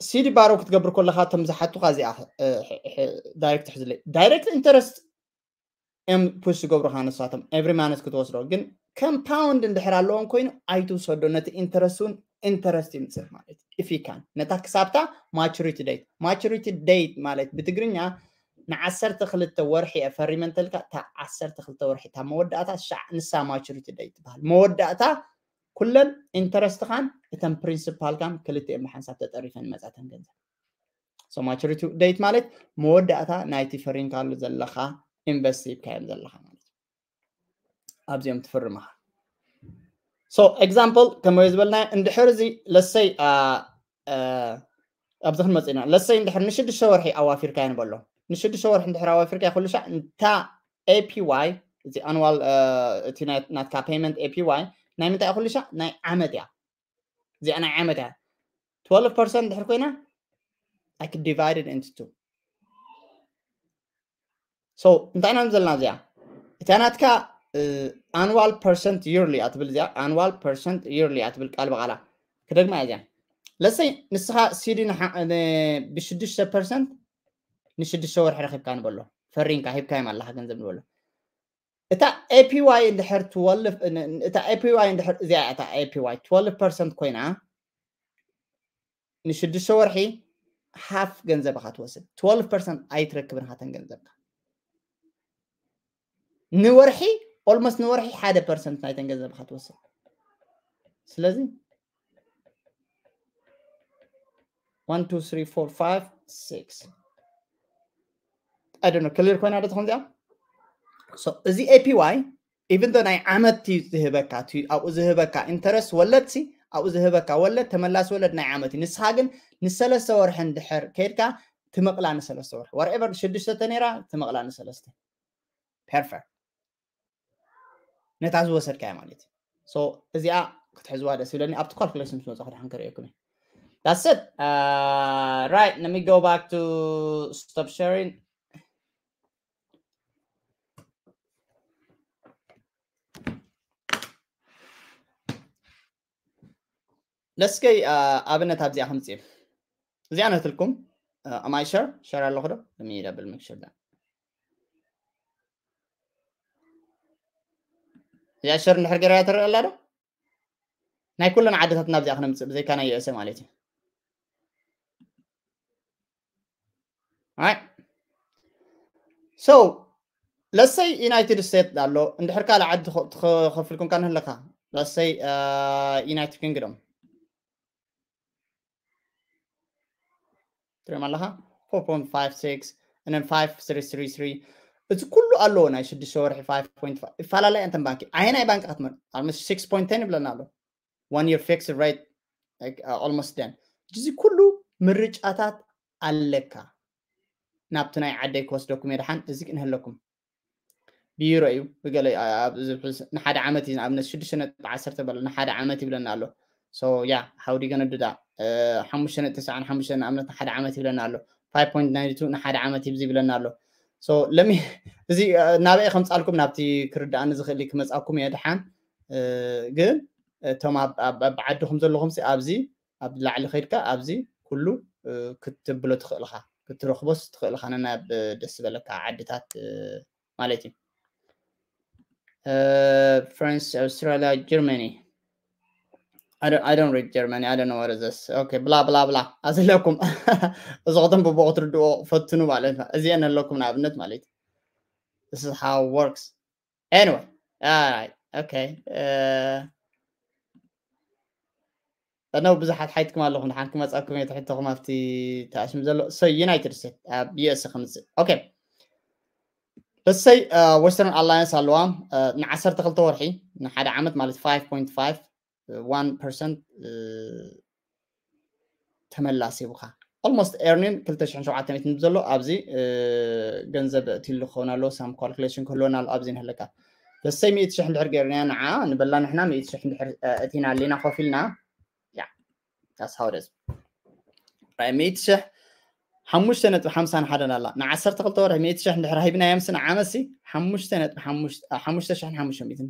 ሲዲ ባሮ ክትገብር ከለካ እቶም ዝሓቱካ እዚኣ ዳይሬክት ሕዝለይ ዳይሬክት ኢንተረስት እዮም ፑሽ ዝገብሩካ ንሳቶም every month ክትወስዶ ግን ኮምፓውንድ እንድሕር ኣለዎም ኮይኑ ኣይትውሰዶ ነቲ ኢንተረስት እውን ኢንተረስት ይምፅእ ማለት እዩ። If you can ነታ ክሳብታ ማቹሪቲ ዴት ማቹሪቲ ዴት ማለት ብትግርኛ ንዓሰርተ ክልተ ወርሒ እየ ፈሪመ እንተልካ እታ ዓሰርተ ክልተ ወርሒ እታ መወዳእታ ሻዕ ንሳ ማቹሪቲ ዴት ትበሃል። መወዳእታ ኩለን ኢንተረስትኻን እተን ፕሪንስፓልካን ክልቲኦም ብሓንሳብ ተጠሪፈን ይመፃ እተን ገንዘብ። So ማቹሪቲ ዴት ማለት መወዳእታ ናይቲ ፈሪምካሉ ዘለካ ኢንቨስት ሂብካዮም ዘለካ ማለት እዩ። ኣብዚኦም ትፍርምኻ። So ኤግዛምፕል ከመይ ዝበልናዮ እንድሕር እዚ ለሰይ ኣብዚ ክንመጽእ ኢና። ለሰይ እንድሕር ንሽዱሽተ ወርሒ ኣዋፊርካ ንበሎ። ንሽዱሽተ ወርሒ እንድሕር ኣዋፊርካ ኩሉ ሻዕ እንታ A P Y፣ እዚ ኣንዋል፣ እ፣ እቲ ናይ-፣ ናትካ ፔመንት A P Y ናይ ምንታይ ኩሉ ሻዕ ናይ ዓመት እያ። እዚኣ ናይ ዓመት እያ። Twelve percent እንድሕር ኮይና፣ I could divide it into two። So እንታይ ኢና ዘለና እዚኣ? እታ ናትካ፣ እ፣ ኣንዋል ፐርሰንት ይርሊ እያ ትብል እዚኣ፣ ኣንዋል ፐርሰንት ይርሊ እያ ትብል ቃል ብቓላ። ክደግማ እያ እዚኣ። ለሰይ ንስኻ ሲዲ ንሓ-፣ ን-፣ ብሽዱሽተ ፐርሰንት ንሽዱሽተ ወርሒ ረኺብካ ንበሎ። ፈሪንካ ሂብካዮም ኣለኻ ገንዘብ ንበሎ። እታ A P Y እንድሕር ትወልፍ፣ ን-፣ ን-፣ እታ A P Y እንድሕር፣ እዚኣ እያ እታ A P Y፣ twelve percent ኮይና፣ ንሽዱሽተ ወርሒ ሃፍ ገንዘብኻ ትወስድ። Twelve percent ኣይትረክብን ሃተን ገንዘብካ። ንወርሒ፣ ኦልሞስት ንወርሒ ሓደ ፐርሰንት ናይተን ገንዘብኻ ትወስድ። ስለዚ፣ one, two, three, four, five, six። I don't know፣ ክሊር ኮይና ዶ ትኾን እዚኣ? So፣ እዚ A P Y፣ even though ናይ ዓመት እዩ ዝህበካ፣ እቲ ኣብኡ ዝህበካ ኢንተረስት ወለድ ሲ፣ ኣብኡ ዝህበካ ወለድ፣ ተመላሲ ወለድ ናይ ዓመት እዩ። ንስኻ ግን ንሰለስተ ወርሒ እንድሕር ከይድካ፣ ትመቕላ ንሰለስተ ወርሒ። Whatever፣ ሽዱሽተ ተነይራ፣ ትመቕላ ንሰለስተ። ፐርፌክት። ነታ ዝወሰድካያ ማለት እዩ። So፣ እዚኣ ክትሕዝዋ ደስ ይብለኒ። ኣብቲ ካልኩሌሽን ምስ መጻኹ ድሓን ከርእየኩም እየ። That's it. Uh, right, let me go back to stop sharing. ለስከይ፣ አ፣ ኣብነት ኣብዚኣ ከምጽእ። እዚኣ ነትልኩም፣ አ፣ am I share? ሸር ኣለኹ ዶ? Let me double make sure that። እዚኣ ሸር እንድሕር ገይራ ትረአ ኣላ ዶ? ናይ ኩለን ዓድታትና ኣብዚኣ ክነምጽእ፣ ብዘይካ ናይ U S A ማለት እዩ። Right? So፣ let's say ዩናይትድ ስቴትስ ኣሎ፣ እንድሕር ካልእ ዓዲ ትኸ-፣ ትኸ-፣ ከፍልኩም ካን ህለካ፣ let's say፣ አ፣ ዩናይትድ ኪንግዶም። ትሪኦም ኣለኻ? Four point five six and then five three three three። እዚ ኩሉ ኣለዎ፣ ናይ ሽዱሽተ ወርሒ five point five። ይፈላለያ እንተን ባንኪ። ኣየናይ ባንኪ ክትመርጽ? Almost six point ten ይብለና ኣሎ። One year fixed rate፣ like, uh, almost done። እዚ ኩሉ ምርጫታት ኣለካ። ናብቲ ናይ ዓደይ ክወስደኩም እየ ድሓን፣ እዚ ክንህለኩም። ብዩሮ እዩ፣ ብገለ፣ አ-፣ ኣብ፣ እዚ ንሓደ ዓመት እዩ፣ ንኣብነት ሽዱሽተ ነጥቢ ዓሰርተ በሎ፣ ንሓደ ዓመት ይብለና ኣሎ። So፣ yeah, how do you gonna do that? እ፣ ሓሙሽተ ነጥቢ ተስዓን ሓሙሽተን ንኣብነት ንሓደ ዓመት ይብለና ኣሎ። Five point nine two ንሓደ ዓመት ይብዚ ይብለና ኣሎ። So፣ let me፣ እዚ፣ እ፣ ናበይ ከምጻልኩም ናብቲ ክርድኣኒ ዝኽእል ክመጻኩም እየ ድሓን። እ፣ ግን እቶም ኣብ፣ ኣብ፣ ኣብ ዓድኹም ዘለኹም ሲ ኣብዚ ኣብ ላዕሊ ከይድካ ኣብዚ ኩሉ፣ እ፣ ክትብሎ ትኽእል ኢኻ፣ ክትረኽቦስ ትኽእል ኢኻ፣ ነናብ ደስ ዝበለካ ዓድታት፣ እ፣ ማለት እዩ። እ፣ ፍራንስ፣ ኣውስትራልያ፣ ጀርመኒ። I don't, I don't read Germany, I don't know what is this። Okay፣ ብላ፣ ብላ፣ ብላ። ኣዝለኩም። እዚ ከተንብቦ ክትርድኦ ፈትኑ ማለት ነው። እዚአን ኣለኩም ንኣብነት ማለት እዩ። This is how it works. Anyway, all right, okay. እ፣ እነው ብዙሓት ሓይትኩም ኣለኹም፣ ድሓን ክመጻኩም እየ ትሕተኹም ኣብቲ ተኣሽም ዘሎ። So፣ ዩናይትድ ስቴትስ፣ ኣብ U S A ከምጽእ። Okay። Let's say፣ እ፣ ዌስተርን ኣላያንስ ኣለዋ፣ እ፣ ንዓሰርተ ክልተ ወርሒ፣ ንሓደ ዓመት ማለት five point five one percent፣ እ፣ ተመላሲ ይቡኻ። Almost earning ክልተ ሽሕን ሸውዓተ ሚእትን ዘሎ ኣብዚ፣ እ፣ ገንዘብ እትሉ ክኸውን ኣለዎ፣ some calculation ክህልወና ኣሎ ኣብዚ ንህለካ። Let's say ሚእቲ ሽሕ እንድሕር ገይርና ንዓ፣ ንበላ ንሕና ሚእቲ ሽሕ እንድሕር፣ እ፣ እቲና ኣሊና ኮፍ ኢልና፣ ያ፣ that's how it is። Right፣ ሚእቲ ሽሕ ሓሙሽተ ነጥቢ ሓምሳ ንሓደ ኣላ። ንዓሰርተ ክልተ ወርሒ ሚእቲ ሽሕ እንድሕር ሂብናዮም ሲ ንዓመት ሲ ሓሙሽተ ነጥቢ ሓሙሽተ፣ ሓሙሽተ ሽሕን ሓሙሽተ ሚእትን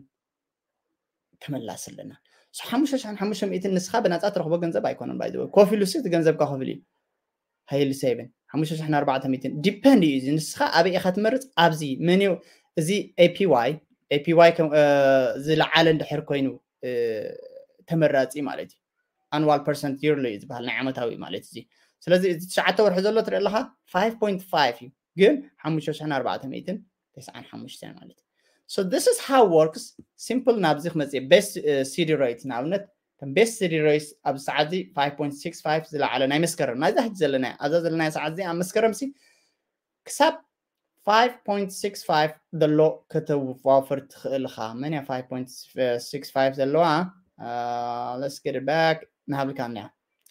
ተመላሲ ኣለና። So ሓሙሽተ ሽሕን ሓሙሽተ ሚእትን ንስኻ ብናጻ ትረኽቦ ገንዘብ ኣይኮነን፣ by the way። ኮፍ ኢሉ ሲ እቲ ገንዘብካ ኮፍ ኢሉ እዩ። ሃይሊ ሴቭን ሓሙሽተ ሽሕን ኣርባዕተ ሚእትን ዲፐንድ እዩ። እዚ ንስኻ ኣበይ ኢኻ ትመርጽ? ኣብዚ መን እዩ? እዚ A P Y፣ A P Y ከም፣ እ፣ ዝለዓለ እንድሕር ኮይኑ፣ እ፣ ተመራጺ ማለት እዩ። ኣንዋል ፐርሰንት ይርሊ እዩ ዝበሃል፣ ናይ ዓመታዊ ማለት እዚ። ስለዚ እዚ ትሽዓተ ወርሒ ዘሎ ትርኢ ኣለኻ፣ five point five እዩ፣ ግን ሓሙሽተ ሽሕን ኣርባዕተ ሚእትን ተስዓን ሓሙሽተን ማለት እዩ። So this is how it works። ሲምፕል ናብዚ ክመጽእ፣ ቤስት፣ እ፣ ሲዲ ሬት ንኣብነት፣ ከም ቤስት ሲዲ ሬት ኣብዚ ሰዓት እዚ five point six five ዝለዓለ ናይ መስከረም፣ ናይዛ ሕጂ ዘለና፣ ኣብዛ ዘለና ሰዓት እዚ ኣብ መስከረም ሲ ክሳብ five point six five ዘሎ ከተዋፍር ትኽእል ኢኻ። መን እያ five point six five ዘለዋ? አ፣ let's get it back። ንሃብልካ እኒኣ።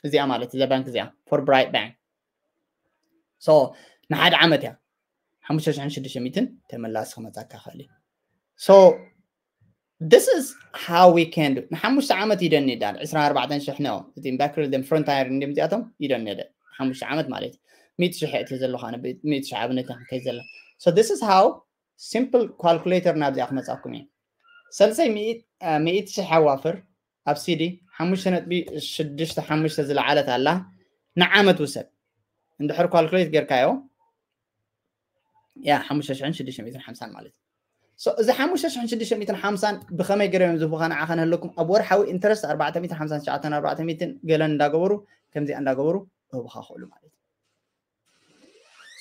እዚኣ ማለት እዛ ባንክ እዚኣ for Bright Bank so ንሓደ ዓመት እያ ሓሙሽተ ሽሕን ሽዱሽተ ሚእትን ተመላሲ ክመፃካ ክእል እዩ so this is how we can do ንሓሙሽተ ዓመት ይደኒ ዳል ዕስራን ኣርባዕተን ሽሕ ነው እቲ ባክሪል ደም ፍሮንታየር እንዲም እዚኣቶም ይደኒ ደ ሓሙሽተ ዓመት ማለት እዩ ሚእቲ ሽሕ እቲ ዘለኹ ኣነ ሚእቲ ሽሕ ኣብነት ከይ ዘለ so this is how simple calculator ናብዚኣ ክመፃኩም እዩ ሰልሰይ ሚእቲ ሽሕ ኣዋፍር ኣብ ሲዲ ሓሙሽተ ነጥቢ ሽዱሽተ ሓሙሽተ ዝለዓለት ኣላ ንዓመት ውሰድ እንድሕር calculate ጌርካዮ ያ ሓሙሽተ ሽሕን ሽዱሽተ ሚእትን ሓምሳን ማለት እዩ እዚ ሓሙሽተ ሽሕን ሽዱሽተ ሚእትን ሓምሳን ብኸመይ ገይሮም ዝህቡኻ ንዓኻ ንህለኩም ኣብ ወርሓዊ ኢንተረስት ኣርባዕተ ሚእትን ሓምሳን ትሽዓተን ኣርባዕተ ሚእትን ገለን እንዳገበሩ ከምዚኣ እንዳገበሩ ክህቡኻ ክእሉ ማለት እዩ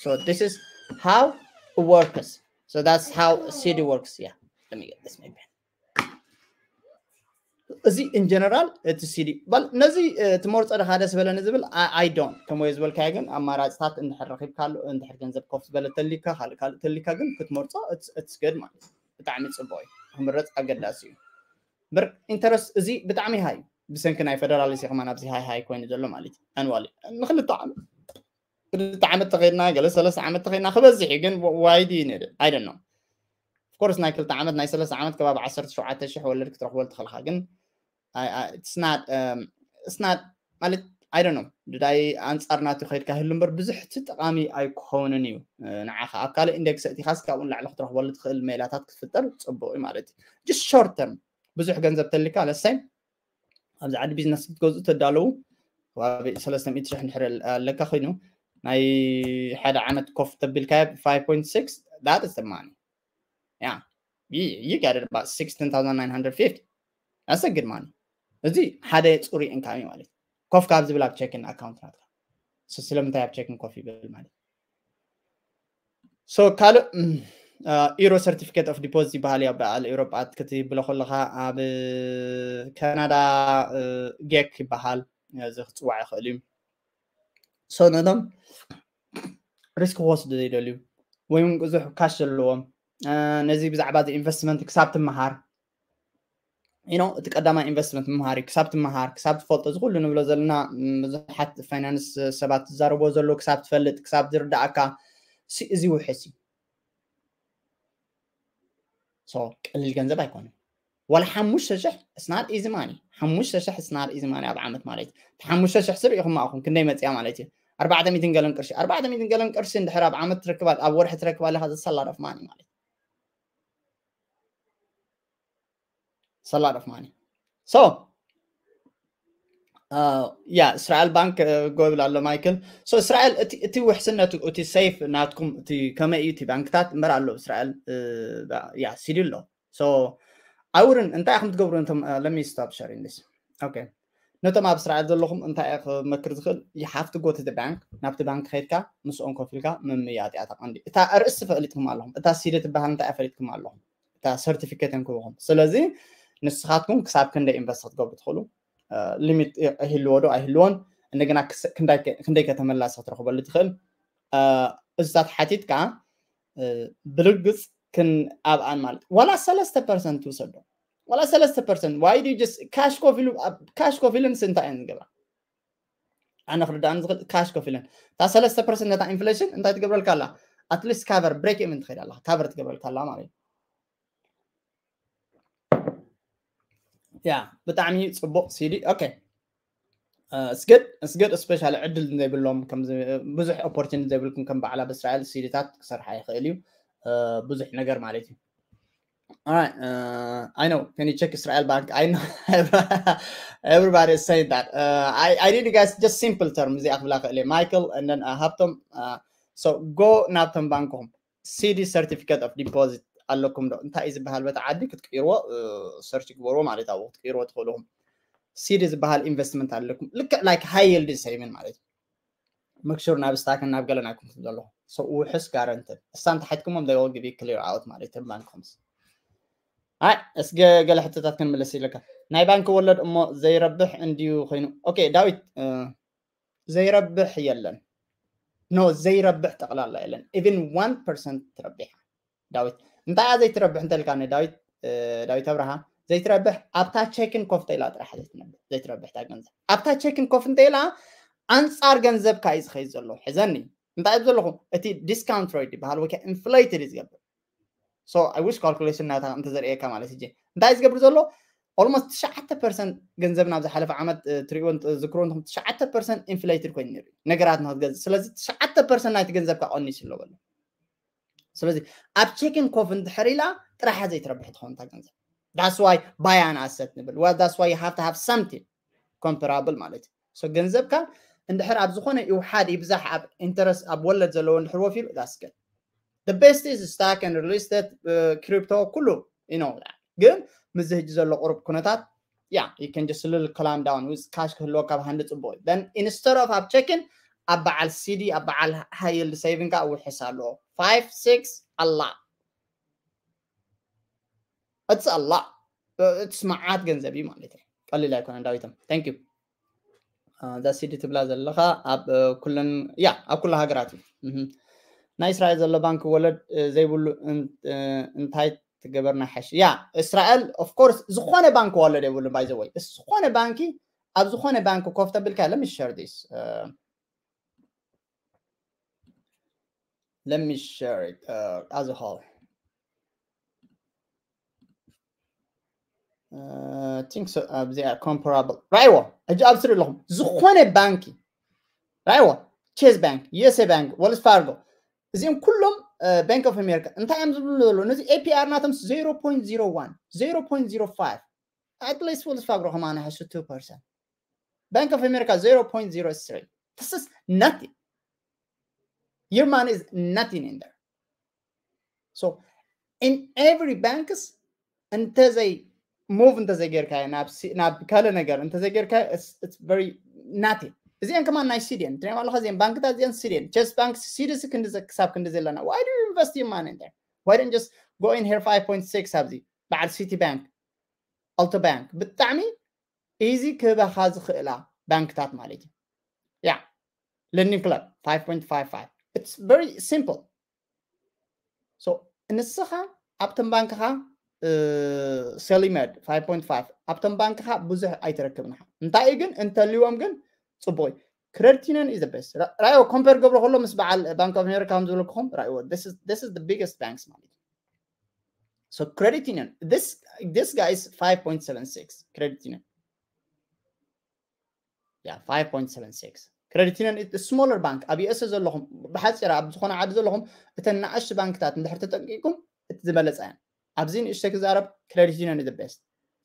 so this is how it works so that's how ሲዲ works yeah let me get this maybe እዚ in general እቲ ሲዲ ነዚ ትመርፆ ደኻ ደስ በለኒ ዝብል I don't ከምኡ ዝበልካዮ ግን ኣማራፅታት እንድሕር ረኪብካ ኣሎ እንድሕር ገንዘብ ኮፍ ዝበለ ተሊካ ካልእ ካልእ ተሊካ ግን ክትመርፆ it's good ማለት እዩ ብጣዕሚ ፅቡቅ እዩ ክምረፅ ኣገዳሲ እዩ በር ኢንተረስት እዚ ብጣዕሚ ሃይ ብሰንኪ ናይ ፌደራል ሲ ከማን ኣብዚ ሃይ ሃይ ኮይኑ ዘሎ ማለት እዩ ኣንዋሊ ንክልተ ዓመት ክልተ ዓመት ተኸይድና ገለ ሰለስተ ዓመት ተኸይድና ክበዝሕ እዩ ግን ዋይዲ ነደ I don't know of course ናይ ክልተ ዓመት ናይ ሰለስተ ዓመት ከባቢ ዓሰርተ ሸውዓተ ሽሕ ወለድ ክትረኽበሉ ትኽእልካ ግን ስናት ማለት I don't know ድዳይ ኣንፃር ናቱ ከይድካ ህሉ እምበር ብዙሕ እቲ ጠቃሚ ኣይኮንን እዩ ንዓኻ ኣብ ካልእ ኢንደክስ እቲኻስ ካብኡ ንላዕሊ ክትረኽበሉ ትኽእል ሜላታት ክትፍጠር ፅቡቅ እዩ ማለት እዩ just short term ብዙሕ ገንዘብ ተሊካ ለሳይ ኣብዚ ዓዲ ቢዝነስ ክትገዝኡ ተዳለዉ ከባቢ ሰለስተ ሚእቲ ሽሕ እንድሕር ኣለካ ኮይኑ ናይ ሓደ ዓመት ኮፍ ተቢልካዮ five point six that is the money yeah you, you get it about sixteen thousand nine hundred fifty that's a good money እዚ ሓደ ፅሩይ ኢንካም ማለት ኮፍ ካብ ዝብል ኣብ ቼኪን ኣካውንት ናትካ ስለምንታይ ኣብ ቼኪን ኮፍ ይብል ማለት so ካልእ ኢሮ certificate of deposit ይበሃል እዩ ኣብ በዓል ኤውሮጳ ክትብሎ ከለካ ኣብ ካናዳ ጌክ ይበሃል እዚ ክፅዋዕ ይኽእል እዩ so ነቶም ሪስክ ክወስዱ ዘይደልዩ ወይ እውን ብዙሕ ካሽ ዘለዎም ነዚ ብዛዕባ እዚ ኢንቨስትመንት ክሳብ ትመሃር you know እቲ ቀዳማይ ኢንቨስትመንት ምምሃር ክሳብ ትመሃር ክሳብ ትፈልጦ ዝኩሉ ንብሎ ዘለና ብዙሓት ፋይናንስ ሰባት ዝዛረብዎ ዘለዉ ክሳብ ትፈልጥ ክሳብ ዝርዳእካ እዚ ውሕስ እዩ so ቀሊል ገንዘብ ኣይኮነን ዋላ ሓሙሽተ ሽሕ it's not easy money ሓሙሽተ ሽሕ it's not easy money ኣብ ዓመት ማለት እዩ ሓሙሽተ ሽሕ ስር ኢኹም ማእኹም ክንደይ መፅያ ማለት እዩ ኣርባዕተ ሚእትን ገለን ቅርሺ ኣርባዕተ ሚእትን ገለን ቅርሺ እንድሕር ኣብ ዓመት ትረክባ ኣብ ወርሒ ትረክባ ኣለካ it's a lot of money ማለት it's a lot of money so yeah እስራኤል ባንክ ጎብል ኣሎ ማይክል so እስራኤል እቲ ውሕስነቱ እቲ ሴፍ ናትኩም እቲ ከመይ እዩ እቲ ባንክታት እምበር ኣሎ እስራኤል yeah ሲዲ ኣሎ so I wouldn't እንታይ ኢኹም ትገብሩ እንቶም let me stop sharing this okay ነቶም ኣብ እስራኤል ዘለኹም እንታይ ክመክር ዝኽእል you have to go to the bank ናብቲ ባንክ ከይድካ ምስኦም ኮፍ ኢልካ ምምያጥ እያ ቀንዲ እታ ርእሲ ፈሊጥኩም ኣለኹም እታ ሲዲ ትበሃል እንታይ ፈሊጥኩም ኣለኹም እታ ሰርቲፊኬት እዮም ክህብኹም ስለዚ ንስኻትኩም ክሳብ ክንደይ ኢንቨስት ክትገብሩ ትኽእሉ ሊሚት ይህልዎ ዶ ኣይህልዎን እንደገና ክንደይ ከተመላሲ ክትረኽበሉ ትኽእል እዚታት ሓቲትካ ብርግፅ ክን ኣብኣን ማለት ዋላ ሰለስተ ፐርሰንት ትውሰዶ ዋላ ሰለስተ ፐርሰንት why do you just cash ኮፍ ኢሉ cash ኮፍ ኢሉ ንስ እንታይ እየን ዝገብራ ኣነ ክርዳእኒ ዝኽእል cash ኮፍ ኢለን እታ ሰለስተ ፐርሰንት ነታ ኢንፍሌሽን እንታይ ትገብረልካ ኣላ at least cover break even ትኸይድ ኣለካ cover ትገብረልካ ኣላ ማለት እዩ yeah ብጣዕሚ ፅቡቅ ሲዲ okay it's good it's good especially ዕድል ዘይብሎም ብዙሕ opportunity ዘይብልኩም ከም በዓል ኣብ እስራኤል ሲዲታት ክሰርሓ ይኽእል እዩ ብዙሕ ነገር ማለት እዩ All right, uh, I know. Can you check Israel Bank? I know everybody is saying that. Uh, I, I need you guys just simple terms. Michael and then uh, Haptom. Uh, so go ናብቶም ባንክኹም ሲዲ certificate of deposit ኣለኩም ዶ እንታይ እዩ ዝበሃል በቲ ዓዲ ክትቅይርዎ ሰርች ግበርዎ ማለት ኣብኡ ክትቅይርዎ ትኽእልኹም ሲዲ ዝበሃል ኢንቨስትመንት ኣለኩም ልክዕ like high yield saving ማለት እዩ make sure ናብ ስታክን ናብ ገለ ናይኩም ዘለኹ ሰው ውሕስ ጋረንትን እሳን ተሓትኩሞም they will give you clear out ማለት እቶም ባንኮምስ ኣይ እስገ ገለ ሕቶታት ክንምለስ ኢለካ ናይ ባንክ ወለድ እሞ ዘይረብሕ እንድዩ ኮይኑ okay ዳዊት ዘይረብሕ የለን no ዘይረብሕ ጠቕላላ የለን even one percent ትረብሕ ዳዊት እንታይ እያ ዘይትረብሕ እንተልካ ዳዊት ዳዊት ኣብርሃ ዘይትረብሕ ኣብታ ቸክን ኮፍ ተኢላ ጥራሕ ዘይትነብር ዘይትረብሕ እታ ገንዘብ ኣብታ ቸክን ኮፍ እንተኢላ ኣንፃር ገንዘብካ እዩ ዝኸይድ ዘሎ። ሕዘኒ እንታይ እዩ ዘለኹ? እቲ discount rate ይበሃል ወይ ከዓ inflated እዩ ዝገብር። So I wish calculation ናታ እንተዘርእየካ ማለት እጂ እንታይ እዩ ዝገብር ዘሎ? Almost ትሽዓተ percent ገንዘብ ናብ ዝሓለፈ ዓመት ትሪእዎ ዝክሮ እንኹም ትሽዓተ percent inflated ኮይኑ ነይሩ ነገራት ንክትገዝእ። ስለዚ ትሽዓተ percent ናይቲ ገንዘብካ ቀኒሱ ኣሎ በሉ። ስለዚ ኣብ ቸክን ኮፍ እንድሕር ኢላ ጥራሓ ዘይትረብሕ ትኸውን እታ ገንዘብ። That's why buy an asset ንብል። Well, that's why you have to have something comparable ማለት እዩ። So ገንዘብካ እንድሕር ኣብ ዝኾነ ይውሓድ ይብዛሕ ኣብ interest ኣብ ወለድ ዘለዎ እንድሕር ወፊሩ that's good. The best is stock and real estate, crypto ኩሉ you know that. ግን ምስ ሕጂ ዘሎ ቁሩብ ኩነታት yeah you can just little calm down with cash ክህልወካ ብሃንዲ ጽቡቅ እዩ። Then instead of ኣብ ቸክን ኣብ በዓል ሲዲ ኣብ በዓል high yield saving ካ ውሕስ ኣለዎ። Five six a lot. It's a lot. It's መዓት ገንዘብ እዩ ማለት እዩ። ቀሊል ኣይኮነን ዳዊቶም። Thank you. እዛ ሲዲ ትብላ ዘለኻ ኣብ ኩለን yeah ኣብ ኩሉ ሃገራት እዩ። ናይ እስራኤል ዘሎ ባንክ ወለድ ዘይብሉ እንታይ ትገበርና ሓሽ? Yeah እስራኤል of course ዝኾነ ባንክ ወለድ የብሉ by the way። ዝኾነ ባንኪ ኣብ ዝኾነ ባንክ ኮፍ ተብልካ let me share this. Let me share it as a whole. Think so. ኣብዚኣ comparable ራይዎ ሕጂ ኣብስር ኣለኹም ዝኾነ ባንኪ ራይዎ Chase Bank, USA Bank, Wells Fargo እዚኦም ኩሎም Bank of America እንታይ እዮም ዝብሉ ዘሎ ነዚ APR ናቶም zero point zero one, zero point zero five. At least Wells Fargo ከማን ሕሱ two percent. Bank of America zero point zero three. This is nothing. Your money is nothing in there. So in every banks እንተዘይ move እንተዘይጌርካዮ ናብ ካልእ ነገር እንተዘይጌርካዮ it's very nothing። እዚአን ከማን ናይ ሲዲ እየን ትሪኦም ኣለኻ። እዚአን ባንክታት እዚአን ሲዲ እየን። Chase Bank ሲዲ ሲ ክንዲ ክሳብ ክንዲ ዘለና why do you invest your money in there? Why don't just go in here five point six ኣብዚ በዓል Citibank, Alto Bank ብጣዕሚ easy ክህበኻ ዝኽእላ ባንክታት ማለት እዩ። Yeah Lending Club five point five five. It's very simple. So ንስኻ ኣብቶም ባንክኻ Selimad five point five ኣብቶም ባንክኻ ብዙሕ ኣይትረክብን ኢኻ። እንታይ ግን እንተልዎም ግን ጽቡቕ እዩ። Credit Union is the best. ራዮ compare ገብሮ ከሎ ምስ በዓል Bank of America ከም ዝብለኩኹም ራይዎ this is the biggest banks ማለት እዩ። So Credit Union, this guy is five point seven six. Credit Union yeah five point seven six. Credit Union is smaller bank. ኣብ USA ዘለኹም ብሓፂራ ኣብ ዝኾነ ዓዲ ዘለኹም እተን ንኣሽቱ ባንክታት እንድሕር ተጠንቂቅኩም እቲ ዝበለፀ እየን። ኣብዚ ንእሽተ ክዛረብ Credit Union is the best.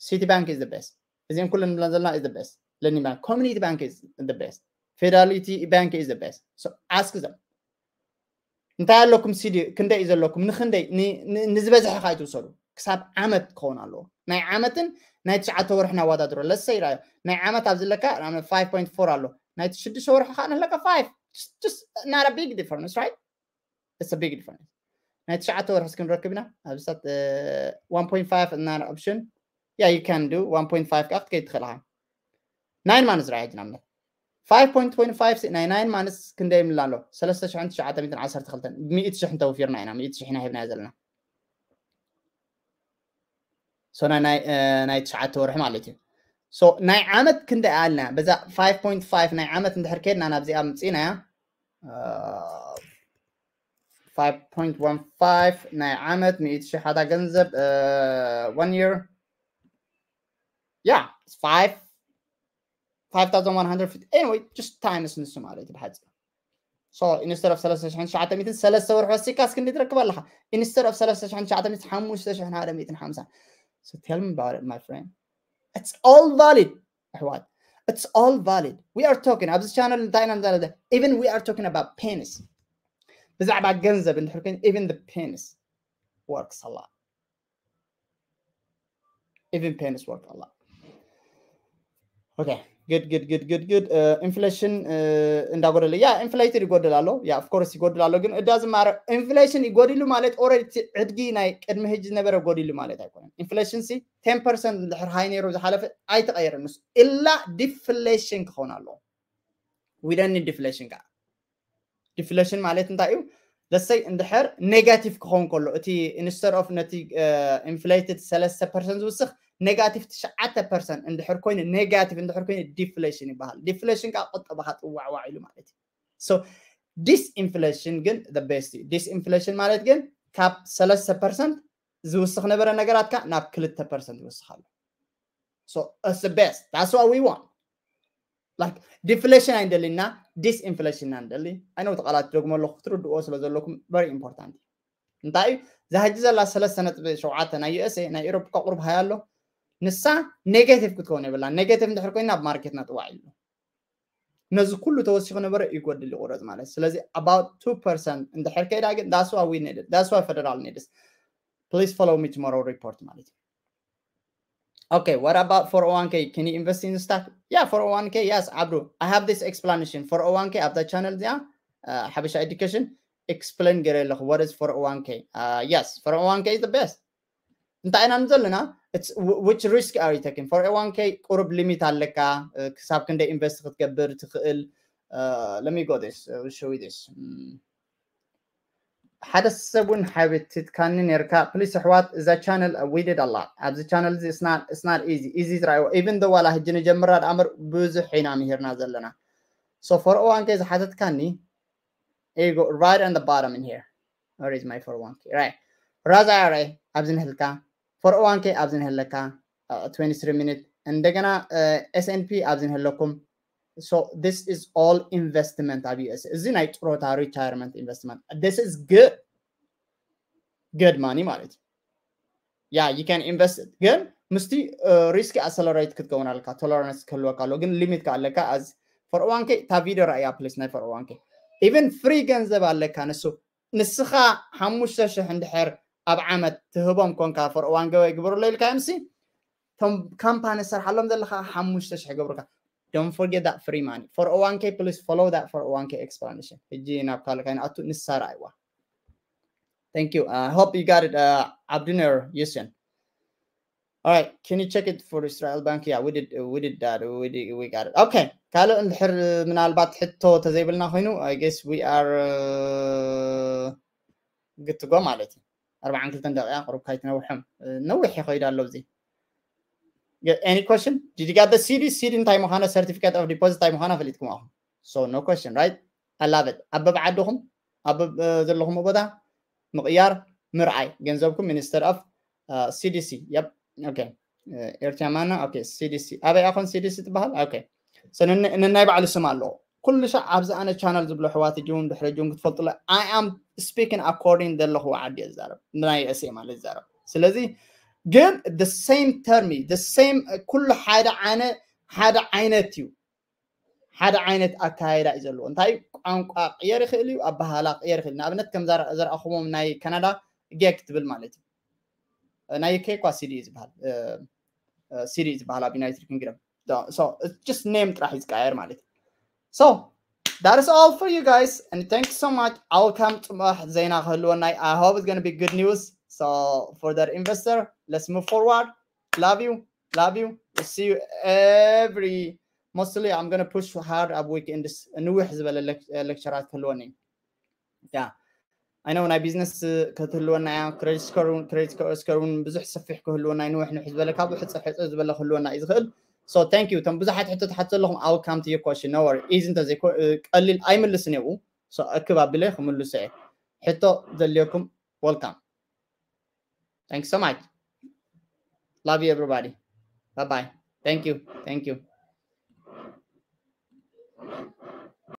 Citibank is the best. እዚን ኩለን ንብለን ዘለና is the best. Lending Bank, Community Bank is the best. Fidelity Bank is the best. So ask them. እንታይ ኣለኩም ሲዲ ክንደይ እዩ ዘለኩም ንክንደይ ንዝበዝሐ ካ ይትውሰዱ ክሳብ ዓመት ክኸውን ኣለዎ። ናይ ዓመትን ናይ ትሽዓተ ወርሕን ኣወዳድሮ ለሰይ ራዮ ናይ ዓመት ኣብዚ ለካ five point four ኣሎ ናይ ሽዱሽተ ወርሒ ከዓ ንለካ five. Not a big difference, right? It's a big difference. ናይ ትሽዓተ ወርሒ እስክንረክብ ኢና ኣብሳት one point five እና option yeah you can do one point five ከዓ ክትከይድ ትኽእል ኢኻ። Nine months ራይ ሕጂ ናምነት five point twenty five ናይ nine months ክንደይ ይምላ ኣሎ ሰለስተ ሽሕን ትሽዓተ ሚእትን ዓሰርተ ክልተን ሚእቲ ሽሕ እንተውፊርና ኢና ሚእቲ ሽሕ ኢና ሂብናዮ ዘለና። So ናይ ናይ ትሽዓተ ወርሒ ማለት እዩ። So ናይ ዓመት ክንደይ ኣልና በዛ five point five ናይ ዓመት እንድሕር ከድና ናብዚኣ ምፅእናያ five point one five ናይ ዓመት ሚእቲ ሽሕ ሓዳ ገንዘብ one year yeah five five thousand one hundred fifty. Anyway just times ንሱ ማለት እዩ ብሓፂሩ። So instead of ሰለስተ ሽሕን ትሽዓተ ሚእትን ሰለስተ ወርሒ ወሲካ እስክንዲ ትረክብ ኣለካ። Instead of ሰለስተ ሽሕን ትሽዓተ ሚእትን ሓሙሽተ ሽሕን ሓደ ሚእትን ሓምሳ. So tell me about it my friend. It's all valid ኣሕዋት. It's all valid. We are talking ኣብዚ channel እንታይ ኢና ንዛረብ even we are talking about pennies ብዛዕባ ገንዘብ እንድሕር ኮይኑ even the pennies works a lot. Even pennies work a lot. Okay good good good good good. Inflation እንዳጎደለ yeah inflated ይጎድል ኣሎ yeah of course ይጎድል ኣሎ ግን እዳ ዝማረ inflation ይጎዲሉ ማለት already ዕድጊ ናይ ቅድሚ ሕጂ ዝነበረ ጎዲሉ ማለት ኣይኮነን። Inflation ሲ ten percent እንድሕር high ነይሩ ዝሓለፈ ኣይተቐየረን። ንሱ ኢላ deflation ክኸውን ኣለዎ። We don't need deflation ከዓ deflation ማለት እንታይ እዩ? ለሰይ እንድሕር negative ክኸውን ከሎ እቲ instead of ነቲ inflated ሰለስተ percent ዝውስኽ negative ትሽዓተ percent እንድሕር ኮይኑ negative እንድሕር ኮይኑ deflation ይበሃል። Deflation ከዓ ቁጠባኻ ጥዋዕዋዕ ኢሉ ማለት እዩ። So disinflation ግን the best እዩ። Disinflation ማለት ግን ካብ ሰለስተ percent ዝውስኽ ነበረ ነገራትካ ናብ ክልተ percent ይወስኽ ኣሎ። So it's the best, that's what we want. Like deflation ኣይንደሊ እና disinflation ኢና ንደሊ። ኣይነው ተቃላት ደግሞ ኣለኹ ክትርድዎ ስለ ዘለኩም very important እዩ። እንታይ እዩ እዛ ሕጂ ዘላ ሰለስተ ነጥቢ ሸውዓተ ናይ USA ናይ ኤሮፓ ቁሩብ ሃያ ኣሎ። ንሳ negative ክትከውን የብላ። Negative እንድሕር ኮይና ኣብ ማርኬትና ጥዋዕ ኢሉ ነዚ ኩሉ ተወሲኹ ነበረ ይጎድል ይቁረፅ ማለት። ስለዚ about two percent እንድሕር ከይዳ ግን that's why we need it, that's why federal need it. Please follow me tomorrow report ማለት እዩ። Okay, what about four oh one k? Can you invest in stock? Yeah, four oh one k, yes, Abdu. I have this explanation. Four oh one k ኣብዛ channel እዚኣ ሓበሻ education explain ገይረ ኣለኹ። What is four oh one k? Uh, yes, four oh one k is the best. እንታይ ኢና ዘለና? Which risk are you taking? Four oh one k ቁሩብ limit ኣለካ ክሳብ ክንደይ invest ክትገብር ትኽእል? Let me go this, show you this. ሓደ ሰብ እውን ሓቢትካኒ ነርካ። Please ኣሕዋት፣ እዛ channel we did a lot ኣብዚ channel እዚ it's not easy, easy ዝረኣይዎ። Even though ዋላ ሕጂ ንጀምራ ደኣ እምበር ብዙሕ ኢና ምሂርና ዘለና። So four oh one k ዝሓተትካኒ, here you go, right on the bottom in here. Where is my four oh one k? Right. Roth IRA ኣብዚ ንህልካ፣ four oh one k ኣብዚ ንህለካ፣ twenty-three minute፣ እንደገና S&P ኣብዚ ንህለኩም። So this is all investment ኣብ USA። እዚ ናይ ጥሮታ retirement investment። This is good, good money ማለት እዩ። Yeah, you can invest it ግን ምስቲ risk accelerate ክትከውን ኣለካ፣ tolerance ክህልወካ ኣሎ። ግን limit ከ ኣለካ። As four oh one k እታ video ረኣያ please፣ ናይ four oh one k even free ገንዘብ ኣለካ። ንሱ ንስኻ ሓሙሽተ ሽሕ እንድሕር ኣብ ዓመት ትህቦም ኮንካ four oh one k ግበረሎ ኢልካ፣ MC ቶም ካምፓኒ ሰርሓሎም ዘለካ ሓሙሽተ ሽሕ ገብሩካ። Don't forget that free money. Four oh one k, please follow that four oh one k explanation። ሕጂ ናብ ካልእ ከይንኣቱ ንሳ ረኣይዋ። Thank you. I hope you got it, Abdunir Yusuf. All right, can you check it for Israel Bank? Yeah, we did, we did that. We did, we got it. Okay. ካልእ እንድሕር ምናልባት ሕቶ ተዘይብልና ኮይኑ፣ I guess we are good to go ማለት እዩ። ኣርባዓን ክልተን ደቂቃ ቁሩብ ካይትነውሕም፣ ነዊሕ ይኸይድ ኣሎ። እዚ any question? Did you get the CD? CD እንታይ ምዃነ፣ certificate of deposit እንታይ ምዃነ ፈሊጥኩም ኣኹም። So no question, right? I love it. ኣብ በብዓድኹም ኣብ ዘለኹም ቦታ ምቕያር፣ ምርኣይ ገንዘብኩም instead of CDC። Yep. Okay. ኤርትራ ማና። Okay, CDC ኣበይ ኣኾን CDC ትበሃል? Okay. ነናይ ባዕሉ ስም ኣለዎ። ኩሉ ሻዕ ኣብዚ ኣነ channel ዝብሎ ኣሕዋት እጅውን ድሕሪ እጅውን ክትፈልጡለ፣ I am speaking according ዘለኹ ዓዲ እዛረብ፣ ናይ USA ማለት እዛረብ። ስለዚ ግን the same term እዩ፣ the same፣ ኩሉ ሓደ ዓይነት ሓደ ዓይነት እዩ። ሓደ ዓይነት ኣካይዳ እዩ ዘለዎ። እንታይ ቋንቋ ቅየር ይኽእል እዩ፣ ኣባሃላ ቅየር ይኽእል። ንኣብነት ከም ዘርኣኹሞም ናይ ካናዳ ጌክ ትብል ማለት እዩ። ናይ UK እኳ CD እዩ ዝበሃል፣ CD እዩ ዝበሃል ኣብ United Kingdom። So it's just name ጥራሕ እዩ ዝቀያየር ማለት እዩ። So that is all for you guys, and thank you so much. I'll come ጽባሕ ዜና ክህልወና። I hope it's gonna be good news. So for that investor, let's move forward. Love you, love you. See you every, mostly I'm gonna push hard ኣብ weekends። ንውሕ ዝበለ lecture ራት ክህልወኒ። Yeah, I know ናይ business ክትህልወና እያ። Credit score እውን፣ credit score እውን ብዙሕ ሰፊሕ ክህልወና እዩ። ንውሕ ንውሕ ዝበለ ካብኡ ሕጽር ሕጽር ዝበለ ክህልወና እዩ ዝኽእል። So thank you። እቶም ብዙሓት ሕቶ ትሓቱ ዘለኹም፣ I'll come to your question። No worry። Easy እንተዘይኮ ቀሊል ኣይምልስን እየ። So እክብ ኣቢለ ክምልሶ እየ። ሕቶ ዘልየኩም፣ welcome። Thanks so much. Love you everybody. Bye bye. Thank you. Thank you.